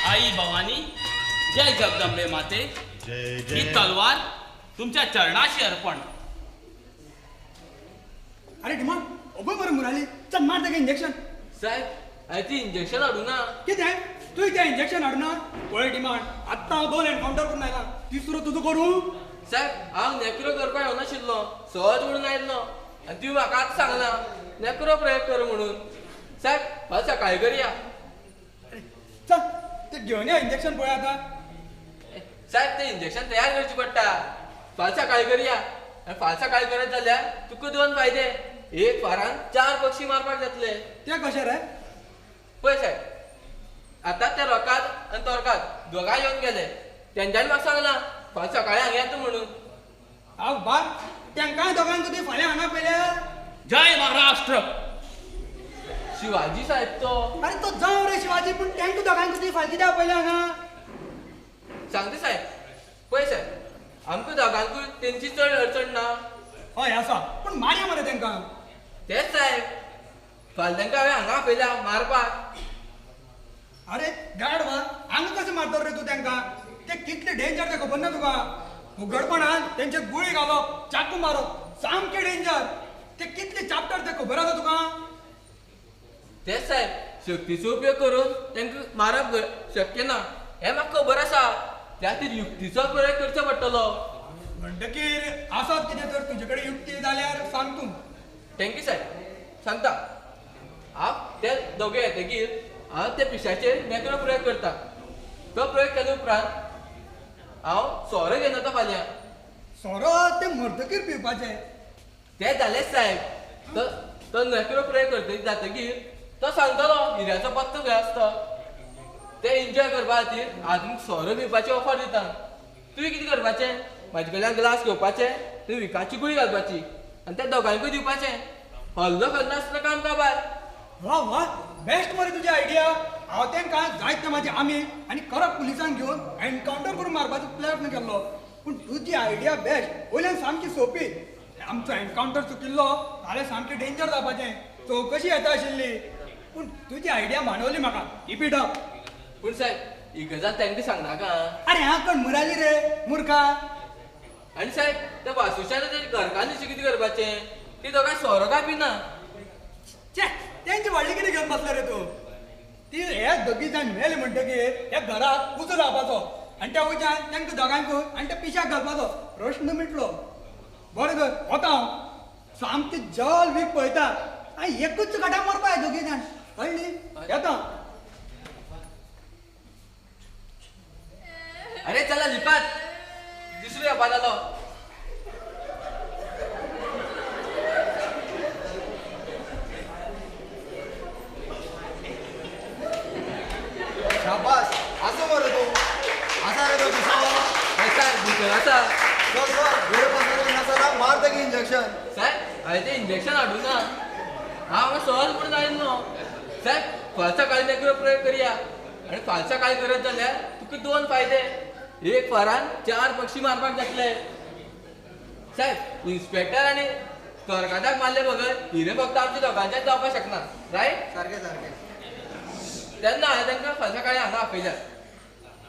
आई भवानी, जय जगदंबे माते, ही तलवार तुमच्या चरणाशी अर्पण. अरे डिमा, ओबे बरं मुराली, चल मार ताका इंजेक्शन. साहेब, हांवें ती इंजेक्शन हाडूं ना. कितें तुवें तें इंजेक्शन हाडूं ना? पळय डिमांड, आत्तां हांव 2 एनकावंटर करून आयला, तिसरो तुजो करूं? साहेब, हांव नेक्रो करपाक येवनाशिल्लो, सहज म्हणून आयिल्लो, आनी तुवें म्हाका आतां सांगलां नेक्रो प्रयोग कर म्हणून. साहेब, फाल्यां सकाळीं करया. चल ते घेवन या इंजेक्शन पळय आतां. साहेब, तें इंजेक्शन तयार करचें पडटा. फाल्यां सकाळीं करया. आनी फाल्यां सकाळीं करत जाल्यार तुका 2 फायदे, एक फारान 4 पक्षी मारपाक जातले. ते कशें रे? पळय साहेब, आतां ते रोकात आनी तोरकात दोगांय येवन गेले, तेंच्यांनी म्हाका सांगलां फाल्यां सकाळीं हांगा येता म्हणून. हांव बा तेंकांय दोगांक तुवें फाल्यां हांगा पळयल्या. जय महाराष्ट्र. शिवाजी साहेब तो. अरे तो जावं रे शिवाजी, पूण तेंकां दोगांक तुवें फाल्यां कित्याक पळयल्या हांगा? सांगता साहेब. पळय साहेब, आमकां दोगांकूय तेंची चड अडचण ना. हय आसा, पूण मारया मरे तेंकां. तेच साहेब, फाल्यां तेंकां हांवें हांगा आपयल्या मारपाक. अरे गाड वा, हांगा कशें मारतलो रे तूं तेंकां? ते कितले डेंजर ते खबर ना तुका. उगडपणान तेंचे गुळी घालप, चाकू मारप, सामकें डेंजर. ते कितले चाप्टर ते खबर आसा तुका? तेच साहेब, शक्तीचो उपयोग करून तांकां मारप शक्य ना हें म्हाका खबर आसा. त्या खातीर युक्तीचो प्रयोग करचो पडटलो. म्हणटकीर आसत कितें तर तुजे कडेन युक्ती जाल्यार सांग तूं. Thank you साहेब. सांगता, हांव ते दोगे येतकीर हांव त्या पिशाचेर नेक्रो प्रयोग करता. तो प्रयोग केले उपरांत हांव सोरो घेवन वता फाल्यां. सोरो ते मरतकीर पिवपाचें. तें जालेंच साहेब. तो नेक्रो प्रयोग करतकीर जातकीर तो सांगतलो हिऱ्याचो पत्तो खंय आसता. ते एन्जॉय करपा खातीर हांव तुमकां सोरो पिवपाची ऑफर दिता. तुवें कितें करपाचें, म्हाजे कडल्यान ग्लास घेवपाचें, तुवें विकाची गुळी घालपाची आनी त्या दोगांकूय दिवपाचें. हल्लो करनासतना काम काबार. वा वा, बेस्ट मरे तुजी आयडिया. हांव तेंकां जायते म्हाजे आमी आनी करप पुलिसांक घेवन एनकावंटर करून मारपाचो प्रयत्न केल्लो, पूण तुजी आयडिया बेस्ट. वयल्यान सामकी सोंपी. आमचो एनकावंटर चुकिल्लो जाल्यार सामकें डेंजर जावपाचें, चवकशी येता आशिल्ली. पूण तुजी आयडिया मानवली म्हाका. Keep it up. पूण साहेब, ही गजाल तांकां सांगनाका. अरे हांव कोण मुराली रे मुर्खा. आनी साहेब, त्या वासूच्यान तेजे घरकान्नीचें कितें करपाचें? ती दोगांय सोरो काय पिना. छे, तेंची व्हडली कितें घेवन बसलो रे तूं? ती हे दोगी जाण मेले म्हणटकीर ह्या घराक उजो लावपाचो आनी त्या उज्यान तांकां दोगांकूय आनी त्या पिशाक घालपाचो. प्रश्न मिटलो. बरें तर वता हांव, सामकें जल वीक पळयता आनी एकूच गटाक मरपा दोगी जाण. कळ्ळी? येता. अरे चला लिपात, दुसरो येवपा जालो. शाबास, आसा मरे तूं. आसा रे तो पिसो. साहेब भितर आसा. चल चल, वेळ पसार करनासतना मार ताका इंजेक्शन. साहेब, हांवें तें इंजेक्शन हाडूं ना, हांव हांगा सहज म्हणून आयिल्लो. साहेब, फाल्यां सकाळीं नेक्रो प्रयोग करया. आनी फाल्यां सकाळीं करत जाल्यार तुका 2 फायदे, एक फारान 4 पक्षी मारपाक जातले. साहेब, इन्स्पेक्टर आनी तोरकादाक मारले बगर हिरे फक्त आमच्या दोगांच्याच जावपाक शकना. रायट? सारकें सारकें. तेन्ना हांवें तांकां फाल्यां सकाळीं हांगा आपयल्यात,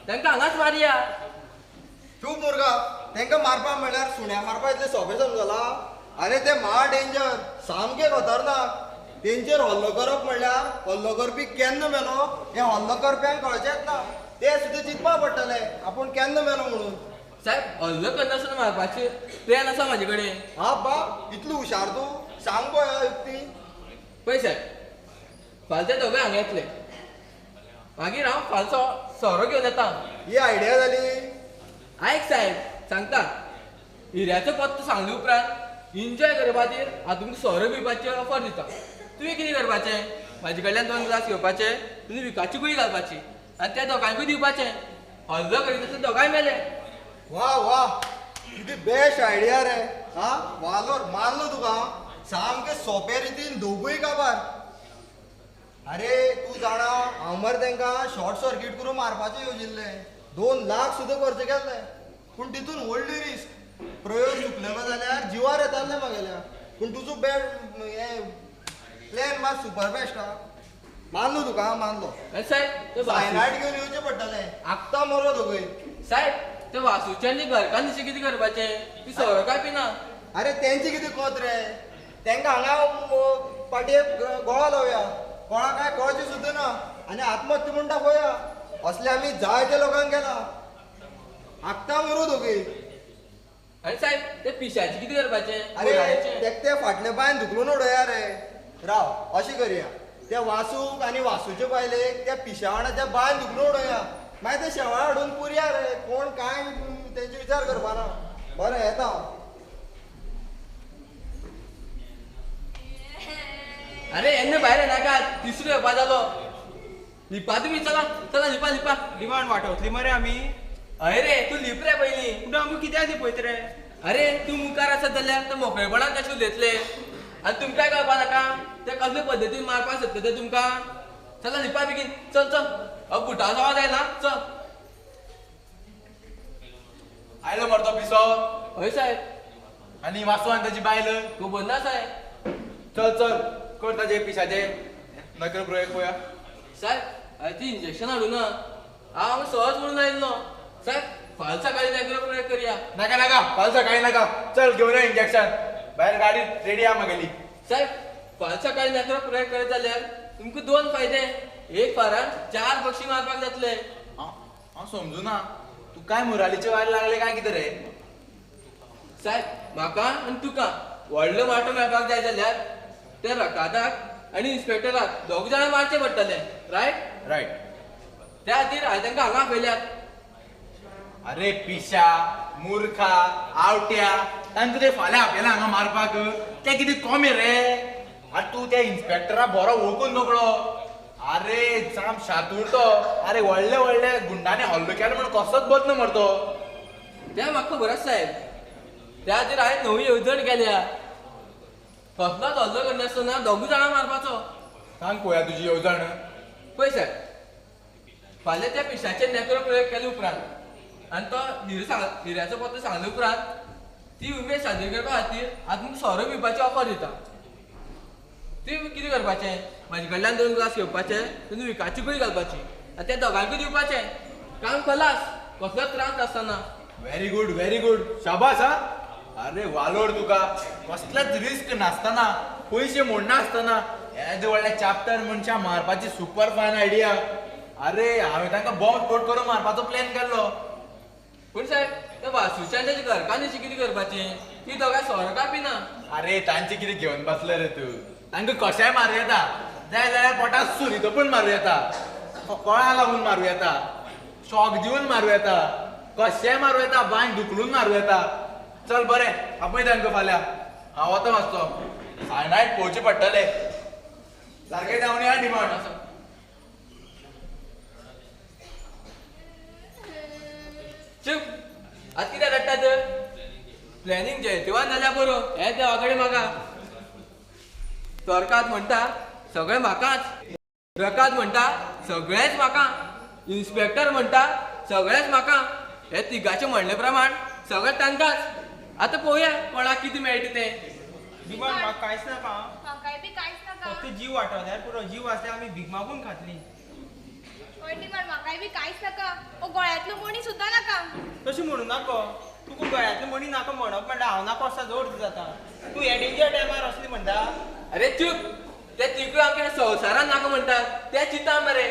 तांकां हांगाच मारया. चूप मुर्गा, तांकां मारपा म्हणल्यार सुण्या मारपा इतलें सोंपें समजला? अरे ते म्हा डेंजर, सामकें खतरनाक. तेंचेर हल्लो करप म्हणल्यार हल्लो करपी केन्ना मेलो हें हल्लो करप्यांक कळचेंच ना. ते सुद्दां चिंतपा पडटलें आपूण केन्ना मेलो म्हणून. साहेब हल्लो करनासतना मारपाचे प्लॅन आसा म्हाजे कडेन. हा बा, इतलो हुशार तूं, सांग पळय युक्ती. पळय साहेब, फाल्यां ते दोगांय हांगा येतले, मागीर हांव फालसो सोरो घेवन येता. ही आयडिया जाली. आयक साहेब सांगता, हिऱ्याचो पत्तो सांगले उपरांत एन्जॉय करपा खातीर हांव तुमकां सोरो पिवपाची ऑफर दिता. तुवें कितें करपाचें, म्हाजे कडल्यान 2 ग्लास घेवपाचे, तुमी विकाची गुळी घालपाची आनी त्या दोगांकूय दिवपाचें. हल्लो करीत आसतना दोगांय मेले. वा वा, कितें बेस्ट आयडिया रे. हा वालोर मारलो तुका, सामकें सोंपे रितीन दोगूय काबार. अरे तूं जाणा, हांव मरे तांकां शॉर्ट सर्कीट करून मारपाचें येवजिल्लें. 2 लाख सुद्दां खर्च केल्ले, पूण तितून व्हडली रिस्क. प्रयोग चुकलेलो जाल्यार जिवार येतालें म्हागेल्या. पूण तुजो बॅड हें प्लॅन मात सुपर बेस्ट. हा मानलो तुका, मानलो. साहेब सायनायड घेवन येवचें पडटलें. आत्तां मरो दोगूय. साहेब ते वासूचे आनी घरकान्नीचें कितें करपाचें? ती सोरो काय पिना. अरे तेंचें कितें कोत रे, तांकां हांगा पाटयेक गोळा लावया, कोणाक काय कळचें सुद्दां ना, आनी आत्महत्या म्हूण दाखोवया. असले आमी जायते लोकांक केला. आत्तां मरू दोगूय. आनी साहेब ते पिशाचें कितें करपाचें? अरे तेक ते फाटले बायन धुकलून उडोवया रे. राव अशें करया, त्या वासूक आनी वासूचे बायलेक त्या पिशा वांगडा त्या बायन धुकलून उडोवया. मागीर ते शेवळा हाडून पुरया रे. कोण कांय तेंचे विचार करपाना. बरें येता. अरे येन्ना भायर येनाका, तिसरो येवपा जालो. लिपा तुमी, चला चला लिपा लिपा. डिमांड वाटवतली मरे आमी. हय रे, तूं लिप रे पयलीं. पूण आमकां कित्याक लिपयत रे? अरे तूं मुखार आसत जाल्यार ते मोकळेपणान कशें उलयतले आनी तुमकांय कळपा नाका ते कसले पद्दतीन मारपाक सोदता ते तुमकां. चला लिपा बेगीन, चल चल. अ बुटाचो आवाज आयला, चल. आयलो मरे तो पिसो. हय साहेब. आनी वासू आनी ताची बायल खबर ना साहेब. चल चल कर ताजे पिशाचे नकर प्रयोग पळोवया. साहेब हांवें ती इंजेक्शन हाडूं ना, हांव सहज म्हणून आयिल्लो. साहेब फाल्यां सकाळीं नकर प्रयोग करया. नाका नाका, फाल्यां सकाळीं नाका. चल घेवन यो इंजेक्शन. भायर गाडी रेडी आहा म्हागेली. साहेब फाल्यां सकाळीं नकर प्रयोग करत जाल्यार तुमकां 2 फायदे. एक फारान 4 पक्षी मारपाक जातले. हांव समजुना तूं काय मुरालीचे वायर लागले काय कितें रे? साहेब म्हाका आनी तुका व्हडलो वांटो मेळपाक जाय जाल्यार ते रकादाक आनी इन्स्पेक्टराक दोग जाणां मारचें पडटलें. रायट? रायट. त्या खातीर हांवें तांकां हांगा आपयल्यात. अरे पिशा, मुर्खा, आवट्या, तांकां ते फाल्यां आपयला हांगा मारपाक. ते कितें कमी रे? आतां तूं त्या इन्स्पेक्टरा बरो वळखून नकळो. अरे जाम शातूर तो. अरे व्हडले व्हडले गुंडांनी हल्लो केलो म्हूण कसोच बदलो मरतो. तें म्हाका खबर आसा साहेब. त्या खातीर हांवें नवी येवजण केल्या. कसलोच हल्लो करनासतना दोगूय जाणां मारपाचो. सांग पळोवया तुजी येवजण. पळय साहेब, फाल्यां त्या पिशाचेर नॅक्रो प्रयोग केले उपरांत आनी तो हिऱ्याचो पत्तो सांगले उपरांत ती उमेद सादर करपा खातीर हांव तुमकां सोरो पिवपाची ऑफर दिता. तुवें कितें करपाचें, म्हाजे कडल्यान 2 ग्लास घेवपाचे, तुमी विकाची गुळी घालपाची आनी त्या दोगांकूय दिवपाचें. काम खलास, कसलोच त्रास नासतना. व्हेरी गुड, व्हेरी गुड, शाबास. हा अरे वालोर तुका. कसलेच रिस्क नासतना, पयशे मोडनासतना येदे व्हडल्या चाप्टर मनशां मारपाची सुपर फायन आयडिया. अरे हांवें तांकां बॉम्ब स्फोट करून मारपाचो प्लॅन केल्लो. पूण साहेब त्या वासूच्या आनी ताच्या घरकान्नीचें कितें करपाचें? ती दोगांय सोरो काय पिना. अरे तांचें कितें घेवन बसले रे तूं? तांकां कशेंय मारूं येता. जाय जाल्यार पोटाक सुरी तोपून मारूं येता, कळां लागून मारूं येता, शॉक दिवन मारूं येता, कशेंय मारूं येता, बांय धुकलून मारूं येता. चल बरें, आपय तांकां फाल्यां. हांव वता मातसो, सायनायड पळोवचें पडटलें. सारकें जावन या डिमांड. चूप, आतां कित्याक रडटा तर? प्लॅनिंग जयतेवान जाल्यार बरो. हे देवा कडेन म्हाका तरकात म्हणटा सगळें म्हाकाच, रकाद म्हणटा सगळेंच म्हाका, इन्स्पेक्टर म्हणटा सगळेंच म्हाका. हे तिगाचें म्हणले प्रमाण सगळें तांकांच. आतां पळोवया कोणाक कितें मेळटा तें. डिमांड म्हाका कांयच नाका. म्हाकाय बी कांयच नाका. फक्त जीव वाटवल्यार पुरो. जीव आसल्यार आमी भीक मागून खातली. हय डिमांड म्हाकाय बी कांयच नाका. ओ गळ्यांतलो मणी सुद्दां नाका. तशें म्हणू नाका. तुका गळ्यांतलो मणी नाका म्हणप म्हणल्यार हांव नाका असो जोड जाता. तूं हे डेंजर टायमार असली म्हणटा. अरे चूप, ते तिकूय आमच्या संवसारान नाका म्हणटात ते चिंता मरे.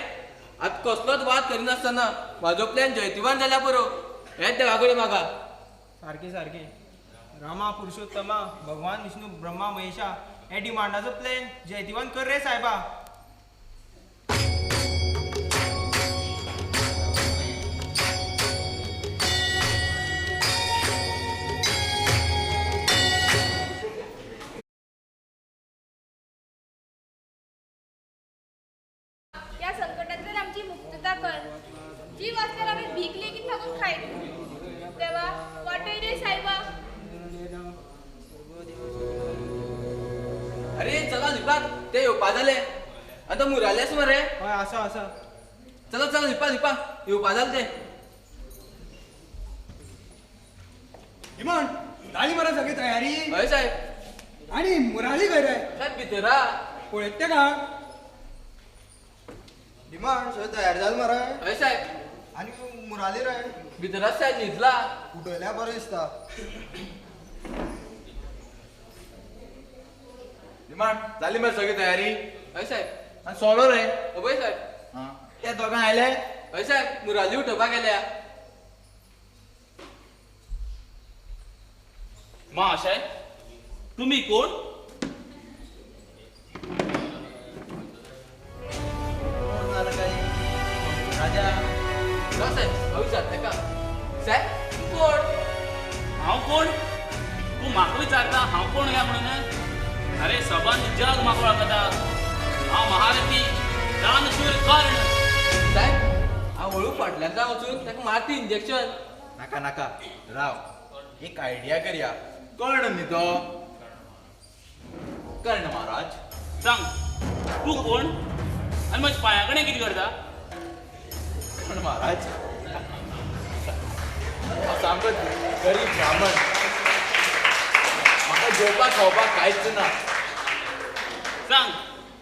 आतां कसलोच वाद करिनासतना म्हाजो प्लॅन जैतिवान जाल्यार पुरो. हेच देवा कडेन मागा. सारकें सारकें. रामा पुरुषोत्तमा भगवान विष्णू ब्रह्मा महेशा हे डिमांडाचो प्लॅन जैतिवान कर रे साहेबा. या संकटांतल्यान आमची मुक्तता कर. जीव आसल्यार आमी भीक लेगीत मागून खायत. देवा वाटय रे सायबा. अरे चला लिपात, ते येवपा जाले. आतां मुरालेच मरे. हय आसा आसा. चला चला लिपा लिपा, येवपा जाले ते. डिमांड जाली मरे सगळी तयारी? हय साहेब. आनी मुराली खंय रे? साहेब भितरा. पळयत तेका. डिमांड सगळें तयार जालें मरे? हय साहेब. आनी मुराली रे? भितराच साहेब न्हिदला. उठयल्यार बरें दिसता. डिमांड जाली मरे सगळी तयारी? हय साहेब. आनी सोलो रे? अभय साहेब. आं ते दोगां आयले? हय साहेब, मुराली उठोवपाक गेल्या. महाशय तुम्ही कोण? राजा. साहेब हांव विचारता ताका. साहेब तूं कोण? हांव कोण? तूं म्हाका विचारता हांव कोण काय म्हणून? अरे सबंद जग म्हाका वळखता. हांव महारथी दानशूर कर्ण. साहेब हांव हळू फाटल्यान वचून ताका मारती इंजेक्शन. नाका नाका राव, एक आयडिया करया. कर्ण न्ही तो? कर्ण महाराज. सांग तूं कोण आनी म्हज्या पांया कडेन कितें करता? कर्ण महाराज हांव सामको गरीब ब्राह्मण. म्हाका जेवपाक खावपाक कांयच ना. सांग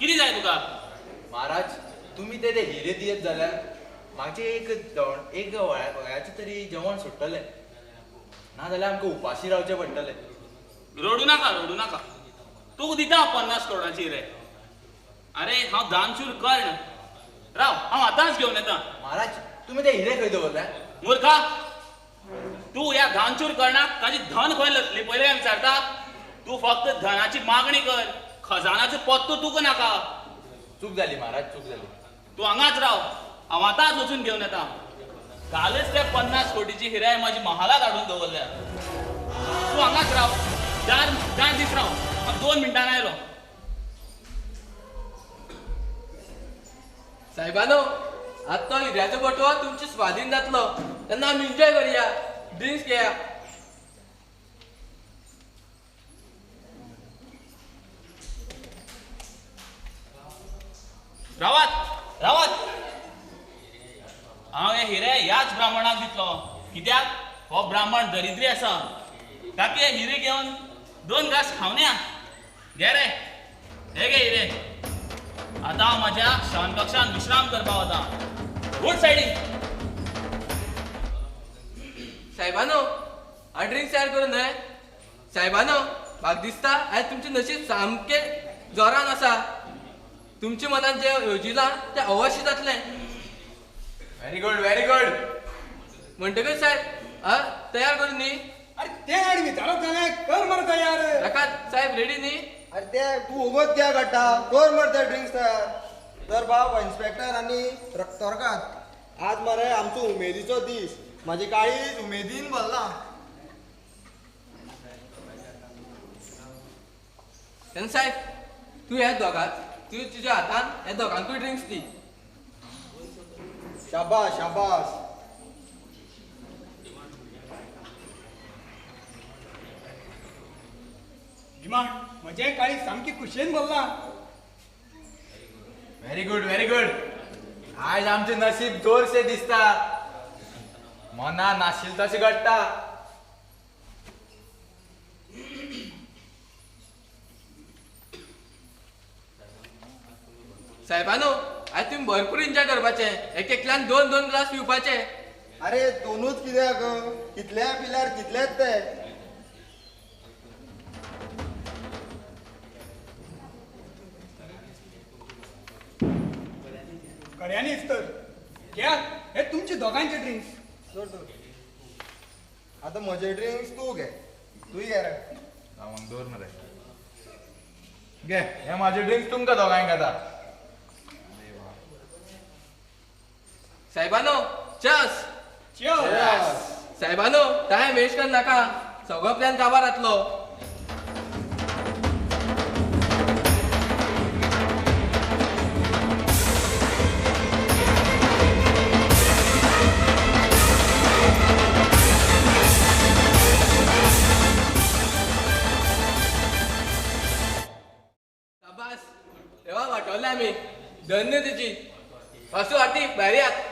कितें जाय तुका? महाराज तुमी ते हिरे दियत जाल्यार म्हाजें एक एक वळ्याचें तरी जेवण सुट्टलें. ना जाल्यार आमकां उपाशी रावचें पडटलें. रडू नाका रडू नाका. तुका दिता 50 करोडाची हिरे. अरे हांव दानशूर कर्ण. राव हांव आतांच घेवन येता. महाराज तुमी ते हिरे खंय दवरले? मुर्खा, तूं ह्या दानशूर कर्णाक ताजी धन खंय लिपयलें काय विचारता? तूं फक्त धनाची मागणी कर, खजानाचो पत्तो तुका नाका. चूक जाली महाराज, चूक जाली. तूं हांगाच राव, हांव आतांच वचून घेवन येता. कालच त्या 50 कोटीची हिरे म्हाजी महालात हाडून दवरल्या. तूं हांगाच राव, 4 दीस राव. हांव 2 मिनटां आयलो. साहेबानो आतां तो हिऱ्याचो बटवो तुमचे स्वाधीन जातलो तेन्ना आमी एन्जॉय करुया, ड्रिंक्स घेया. रावात रावात, हांव हे हिरे ह्याच ब्राह्मणाक दितलो. कित्याक? हो ब्राह्मण दरिद्री आसा. ताकी हे हिरे घेवन 2 घास खावन्या. घे रे, हे घे हिरे. आतां हांव म्हाज्या शयनकक्षांत विश्राम करपाक वता. गुड सायडीन. साहेबानो हांव ड्रिंक्स तयार करूं न्हय? साहेबानो म्हाका दिसता आयज तुमचें नशीब सामकें जोरान आसा. तुमच्या मनान जें येवजिलां तें अवश्य जातलें. Very good very good. म्हणटकच साहेब तयार करूं न्ही? अरे तें आनी विचारप जालें, कर मरे तयार. नाका साहेब रेडी न्ही? अरे ते तूं उगोच कित्याक काडटा? कर मरे ते ड्रिंक्स तयार. तर बाब इन्स्पेक्टर आनी रक्तवर्गात आज मरे आमचो उमेदीचो दीस. म्हाजें काळीज उमेदीन भरलां. तेन्ना साहेब तूं ह्या दोगांक, तूं तुज्या हातान ह्या दोगांकूय ड्रिंक्स दी. शाबास शाबास. डिमांड म्हजें काळीज सामकी खुशयेन भरलां. Very good very good. आयज आमचें नशीब जोरशें दिसता. मना नाशिल्लें तशें घडटा. साहेबानो आयज तुमी भरपूर एन्जॉय करपाचें, एक एकल्यान दोन दोन ग्लास पिवपाचे. अरे दोनूच कित्याक, कितल्या पिल्यार कितलेच ते. खऱ्यांनीच तर घेयात हे तुमचे दोगांयचे ड्रिंक्स. आतां म्हजे ड्रिंक्स तूं घे, तूं घे रे. हांव दवर मरे, घे हे माझे ड्रिंक्स तुमकां दोगांयक आतां. साहेबानो चर्स. साहेबानो टायम वेस्ट कर नाका, सगळो प्लॅन काबार जातलो. शाबास, देवा वाटवले आमी, धन्य तुजी. वासू आरती भायर यात.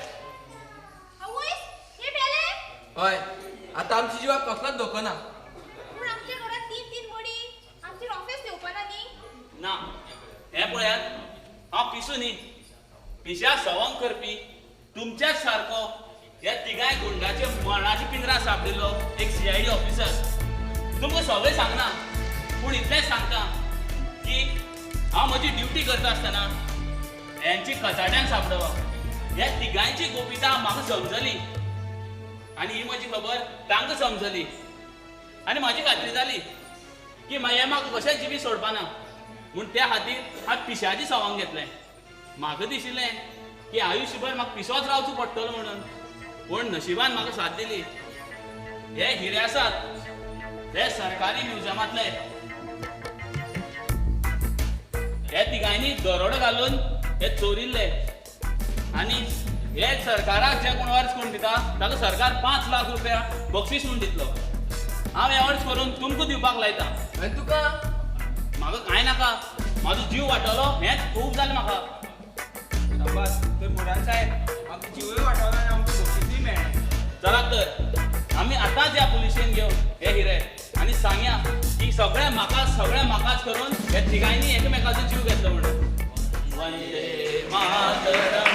हय, आतां आमच्या जिवाक कसलोच धोको ना. पूण आमच्या घरात तीन तीन मडी, आमचेर ऑफिस येवपा ना न्ही. ना, हें पळयात, हांव पिसू न्ही, पिश्या सवंग करपी तुमच्याच सारको ह्या तिगांय गुंडाचे मरणाची पिंजरा सांपडिल्लो एक CID officer. तुमकां सगळें सांगना, पूण इतलेंच सांगता की हांव म्हजी ड्युटी करता आसतना हेंची कचाट्यान सांपडलो. ह्या तिगांयची गोपिता म्हाका समजली आनी ही म्हजी खबर तांकां समजली आनी म्हाजी खात्री जाली की हे म्हाका कशेंच जिवी सोडपाना. म्हूण त्या खातीर हांवें पिश्याची सवंग घेतलें. म्हाका दिशिल्लें की आयुश्यभर म्हाका पिसोच रावचो पडटलो म्हणून, पूण नशिबान म्हाका साथ दिली. हे हिरे आसात हे सरकारी म्युझियमांतले. हे तिगांनी दरोडो घालून हे चोरिल्ले आनी हे सरकाराक जे कोण अर्ज करून दिता ताका सरकार 5 लाख रुपया बक्षीस म्हूण दितलो. हांव हे अर्ज करून तुमकां दिवपाक लायता. आनी तुका? म्हाका कांय नाका, म्हाजो जीव वाटवलो हेंच खूब जालें म्हाका. शाबास, तर मुरान साहेब आमचो जिवूय वाटवलो आनी आमकां बक्षिसूय मेळ्ळें. चलात तर आमी आतांच ह्या पुलिशेन घेवन हे हिरे आनी सांगया की सगळें म्हाका, सगळें म्हाकाच करून हे तिगांयनी एकामेकाचो जीव घेतलो म्हणून. वंदे मातरम.